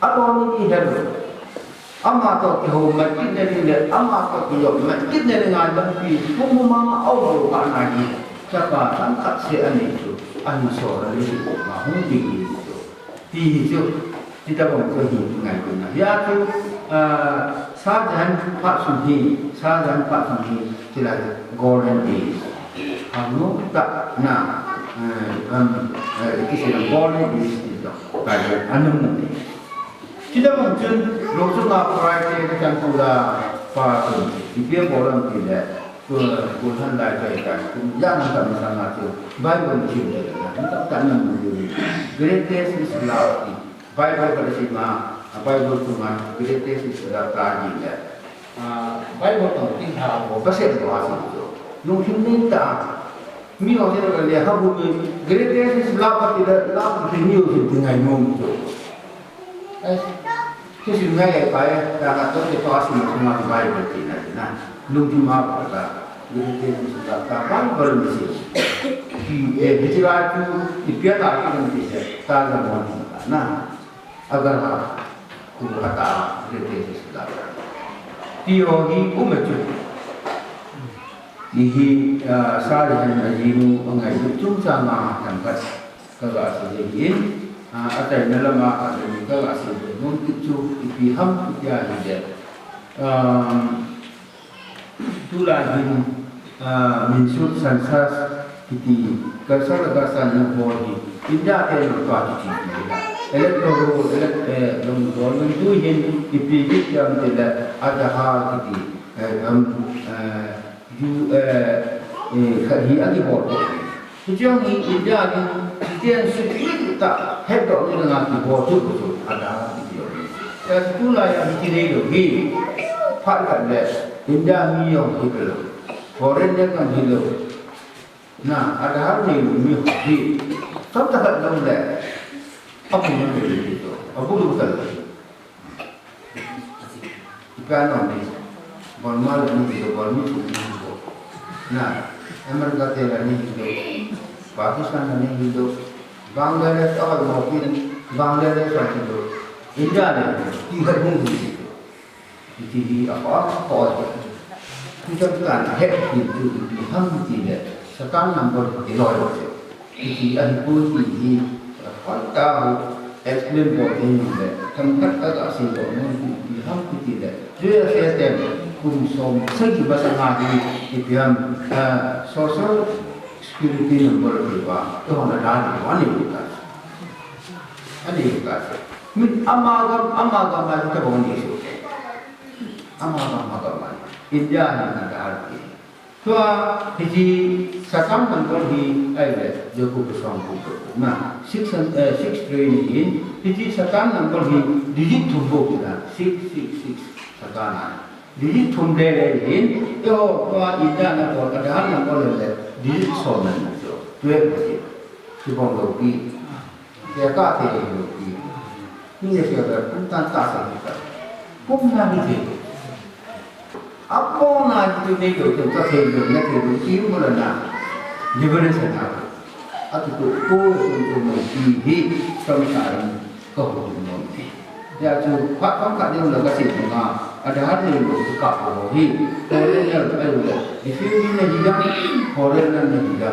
A lou ni ti he lou. Ama toh kihou mat kit na ding le, ama toh kijop mat kit na ding a lampi, pum mama au lo ka na hi. Chapa thang khat se a nei chu, a hin so ra le chu, ma hung ding hi chu. Ti hi chu, ti ta bang chu hi ngai ku na. Hia chu, ah, Shah Jahan phat sung hi, Shah Jahan phat sung hi, ti la golden age. Ham nu ta na, eh, um, eh, ti se golden age ti to. Ka le anum na ni. Ti ta bang chun, lo chu na prai te ka chan ku la pa chun, ti pe bolam ti le. Tua, tua han lai kai kai, kum yang han tam sang a chu, Bible sim le, han tam tam nam mu yu. Greatest is love. Bible ka sim a, a Bible tu ma, greatest is love ta ji le. A, Bible tong ti ha mo, ba se lo a si chu. Lung him nin ta. Mi ho se le ha bu mi, greatest is love ka ti le, love ki mi ho se ti ngai mo mi chu. Ai, chu sim ngai le pai, ta na to te to asim sum a Bible ti na na. Lungthim a pa ta. Greatest is love ta Bible ni si. Ti e, hiti lai chu, i pia ta ki dang ti se, ta za mo ti ta na. Agar ha, ku ha ta, greatest is love. Ti ho hi, um e chu. Ni hi, ah, Shah Jahan a jinu, a ngailut chungchang a, themkhat. Ka ga sei ding in, ah, a taina lama ka ding ka ga sei ding nom kit chu ipi ham itia hi de. Um, tulai hin, ah, Minshur Census kiti, Kalsar Laga San Nang Bol hi, India te no pa kiti hi la. Electoral, elect, eh, long bol nung tu hin, ipi kit jam te le, Aadhaar kiti, eh, um, eh, Ju, eh, eh, khat hi a kibol te. Hicheng hi India ni, India ni supreme ta, het doh ni nga kibol tu tu, Aadhaar kiti hi. Ya tu la ya kiti nei lou hi, phat khat le, India mi jong hi lou. Foreign le kam hi lou. Na, Aadhaar nei lou mi hi. Tam ta khat lou le. Abu lou le hi to. Abu lou ta lou. Ipi a nom ni, Burma le ni hilou, Burmese ni hilou. Na, America te le ni hilou, Pakistan le ni hilou, Bangladesh a mo kin, Bangladesh a hilou, India le ti khat hung hi. Ti hi a pa ko. Ti tam tan he ti tu ti ham ti le, Satan number ti lo. Hiti ahi poi ti hi, hoitah a explain bol ding le, themkhat a ga sei bol nom ti, ti ham ti le, U S A ten kum som sagi masang a hi, ipi ham, ah, social security number ti ba, tu hon a dan ti ba ni ka. Ani ka. Min ama gam, ama gam a ta bol ni su. Ama gam, ama gam a. India ni na da ti. Tua, hiti Satan number hi, ahile, Jacob Song pu pu na, six, eh, six train hi, hiti Satan number hi, digit thum bou na, six six six, Satan a. Digit thum le le hi, eiho, tua, India na ko, Aadhaar number le le, digit som na, so, twelve digit. Kibang lou pi. Te ka te lo pi. Ni le se ba kum tan ta sa ni ta. Kum na ni te. Apo na ni tu nei lo tu ta te lo na te lo ki mo la na. Liberation na. A tu tu ko so ko mo ki hi sam sa ni ko ho mo ni. Ya tu pa kam ka de la ka se na. Aadhaar nei lo ka ho hi. Ko le ya ka lo. Ifi ni na hi ya. Ko le na ni ya.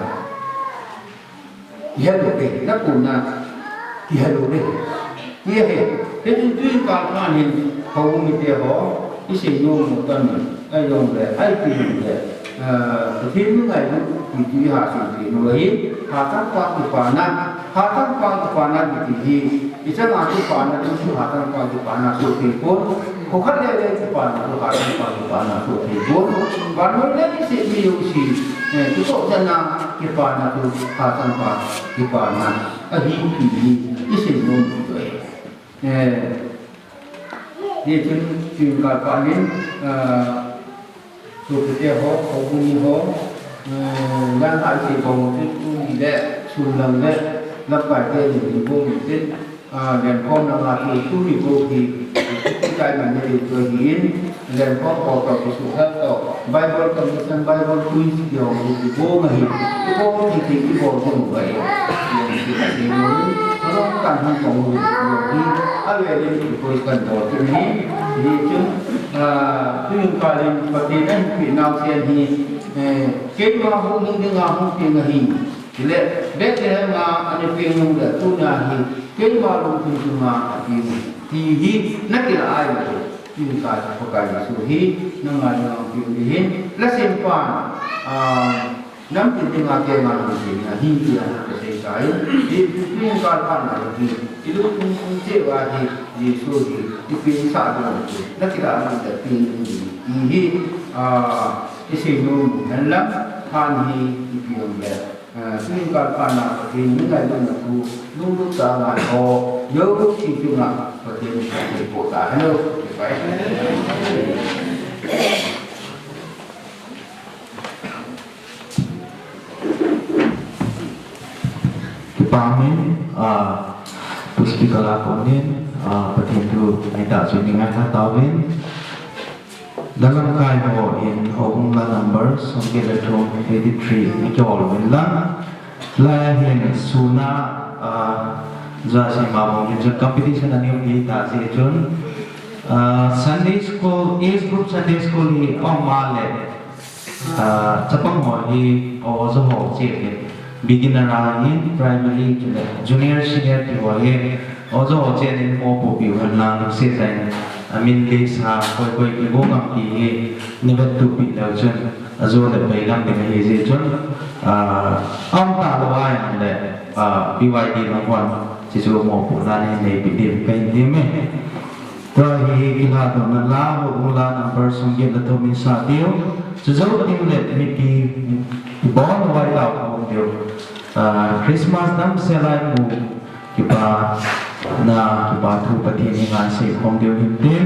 Kihe lou ding, na pu na, kihe lou ding. Kihe, hichun tuin kalpha hin, houbung mite ho, isei nom u tam, ahijongle, ahi ti le, ah, Pathen mi ngailu, ti ti ha sei ti nom ahi, hatah pa kipana, hatah pa kipana ti ti hi, ichang a kipana, tu hatah pa kipana, so ti pon, Kho khat le le kipana chu hatah pa kipana chu thei pon. Vannoi leiset mi jouse, eh, kitoh chan a kipana chu hatah pa kipana ahi ti hi isei nom u ahi. Eh, hichun kalpha hin, ah, sopite ho, houbung mi ho, eh, jan a isei bang u chu tuni le, sun lang le, lamkai te ni bou mi tin, Ah, lenkhom langa chu tuni bou hi, ikai man ni ding chu ahin, lenkhom bol toh, kisuhel toh, Bible conversation, Bible quiz ti ho hi kibol ahi, kibol thei thei kibol ding ahi. Len ti ka ti mo, alom kan hung kong mo hi, avel in kibol kan bol chu ahi, hichun, ah, tuin kal in Pathen in ahin peh nau sen hi, eh, keima hung hing dinga hung peng ahi. Chule, Bethlehem a ana peng nung le, tuna hi, keima lungthim chunga apeng, ti hi, na kila ai le, tuin kal Pakai Jesu hi, na ngai nung peng ding ahin, la sempan, ah, namtin dinga keima lungthim ahi, tia, ka sei sai, hi, tuin kal phatna hi, i lungthim cheh uva hi, Jesu hi, i peng sah ding ahi, na kila ai le, peng ding ahi, ti hi, ah, i sei nom u hen lang, phat hi, i peng le. Ah, tuin kal phatna Pathen in ngailutna thu, lunglut tah a ngai ho, jouse chunga Pathen in phatthei boh tahen. Kipa e. Kipa umin, ah, Pu Speaker a konin, ah, Pathen thu ngaitah chu i ngaikha tauvin. Dalam kai ho in Houbung La number somget le thum, eighty-three, i kihol uvin lang. Lai hin suna, ah, Joachim Mabung hin chun competition ani um ding ahi tah jeh chun, ah, Sunday school, age group Sunday school hi aum a le, ah, chapang ho hi oja ho cheh in, beginner a hin primary chule junior, senior ti ho hi oja ho cheh in mopohpi uhen lang, lungset tah in amin list a koi koi kigo ngam ti hi nei vettup peh leu chun, ajo le pai lam ding ahi jeh chun, ah, aum talou a ahile, ah, B Y D lang hon, chuchu mopohna nei neipeh diu kahin ti e. Tua hi kilhadohna la, Houbung La number somget le thum in sa diu. Chujou ding le mipi ibon uva itao khom diu. Ah, Christmas damsel a imu kipana, kipa thu Pathen henga isei khom diu hintin,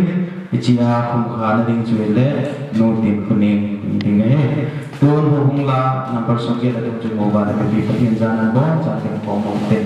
hichea khumkhana ding chu ahile, Nu Tinkhoning ding ahi. Tun Houbung La number somget le thum chu mu uva le mipi Pathen jana ibonchauvin khom u hite.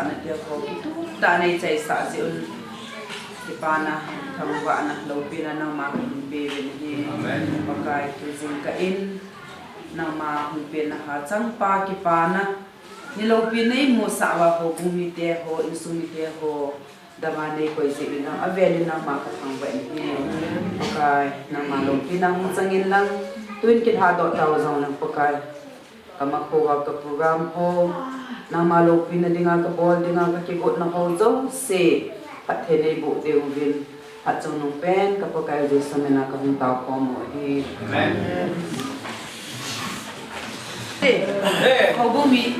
Nate ho kitup tah a neichaisah jeh un, kipana, thangvahna, loupina nangma kahin pe uvin ahi. Amen. Pakai, tujing kah in nangma hung penna hachangpa kipana, ni loupina neimusah uva houbung mite ho, insung mite ho dama neikoi jeh uvin lang, avel in nangma kathangvah in ahi. Pakai, nangma loupina hung chang in lang, tun kithahdoh tau jong lang Pakai, kamakho uva ka program ho nangma loupina dinga, kabol dinga kakigotna ho jouse phatthei neiboh diuvin, phat chungnung pen ka Pakai Jesu mina kahung taokhom u ahi. Amen. Houbung mi.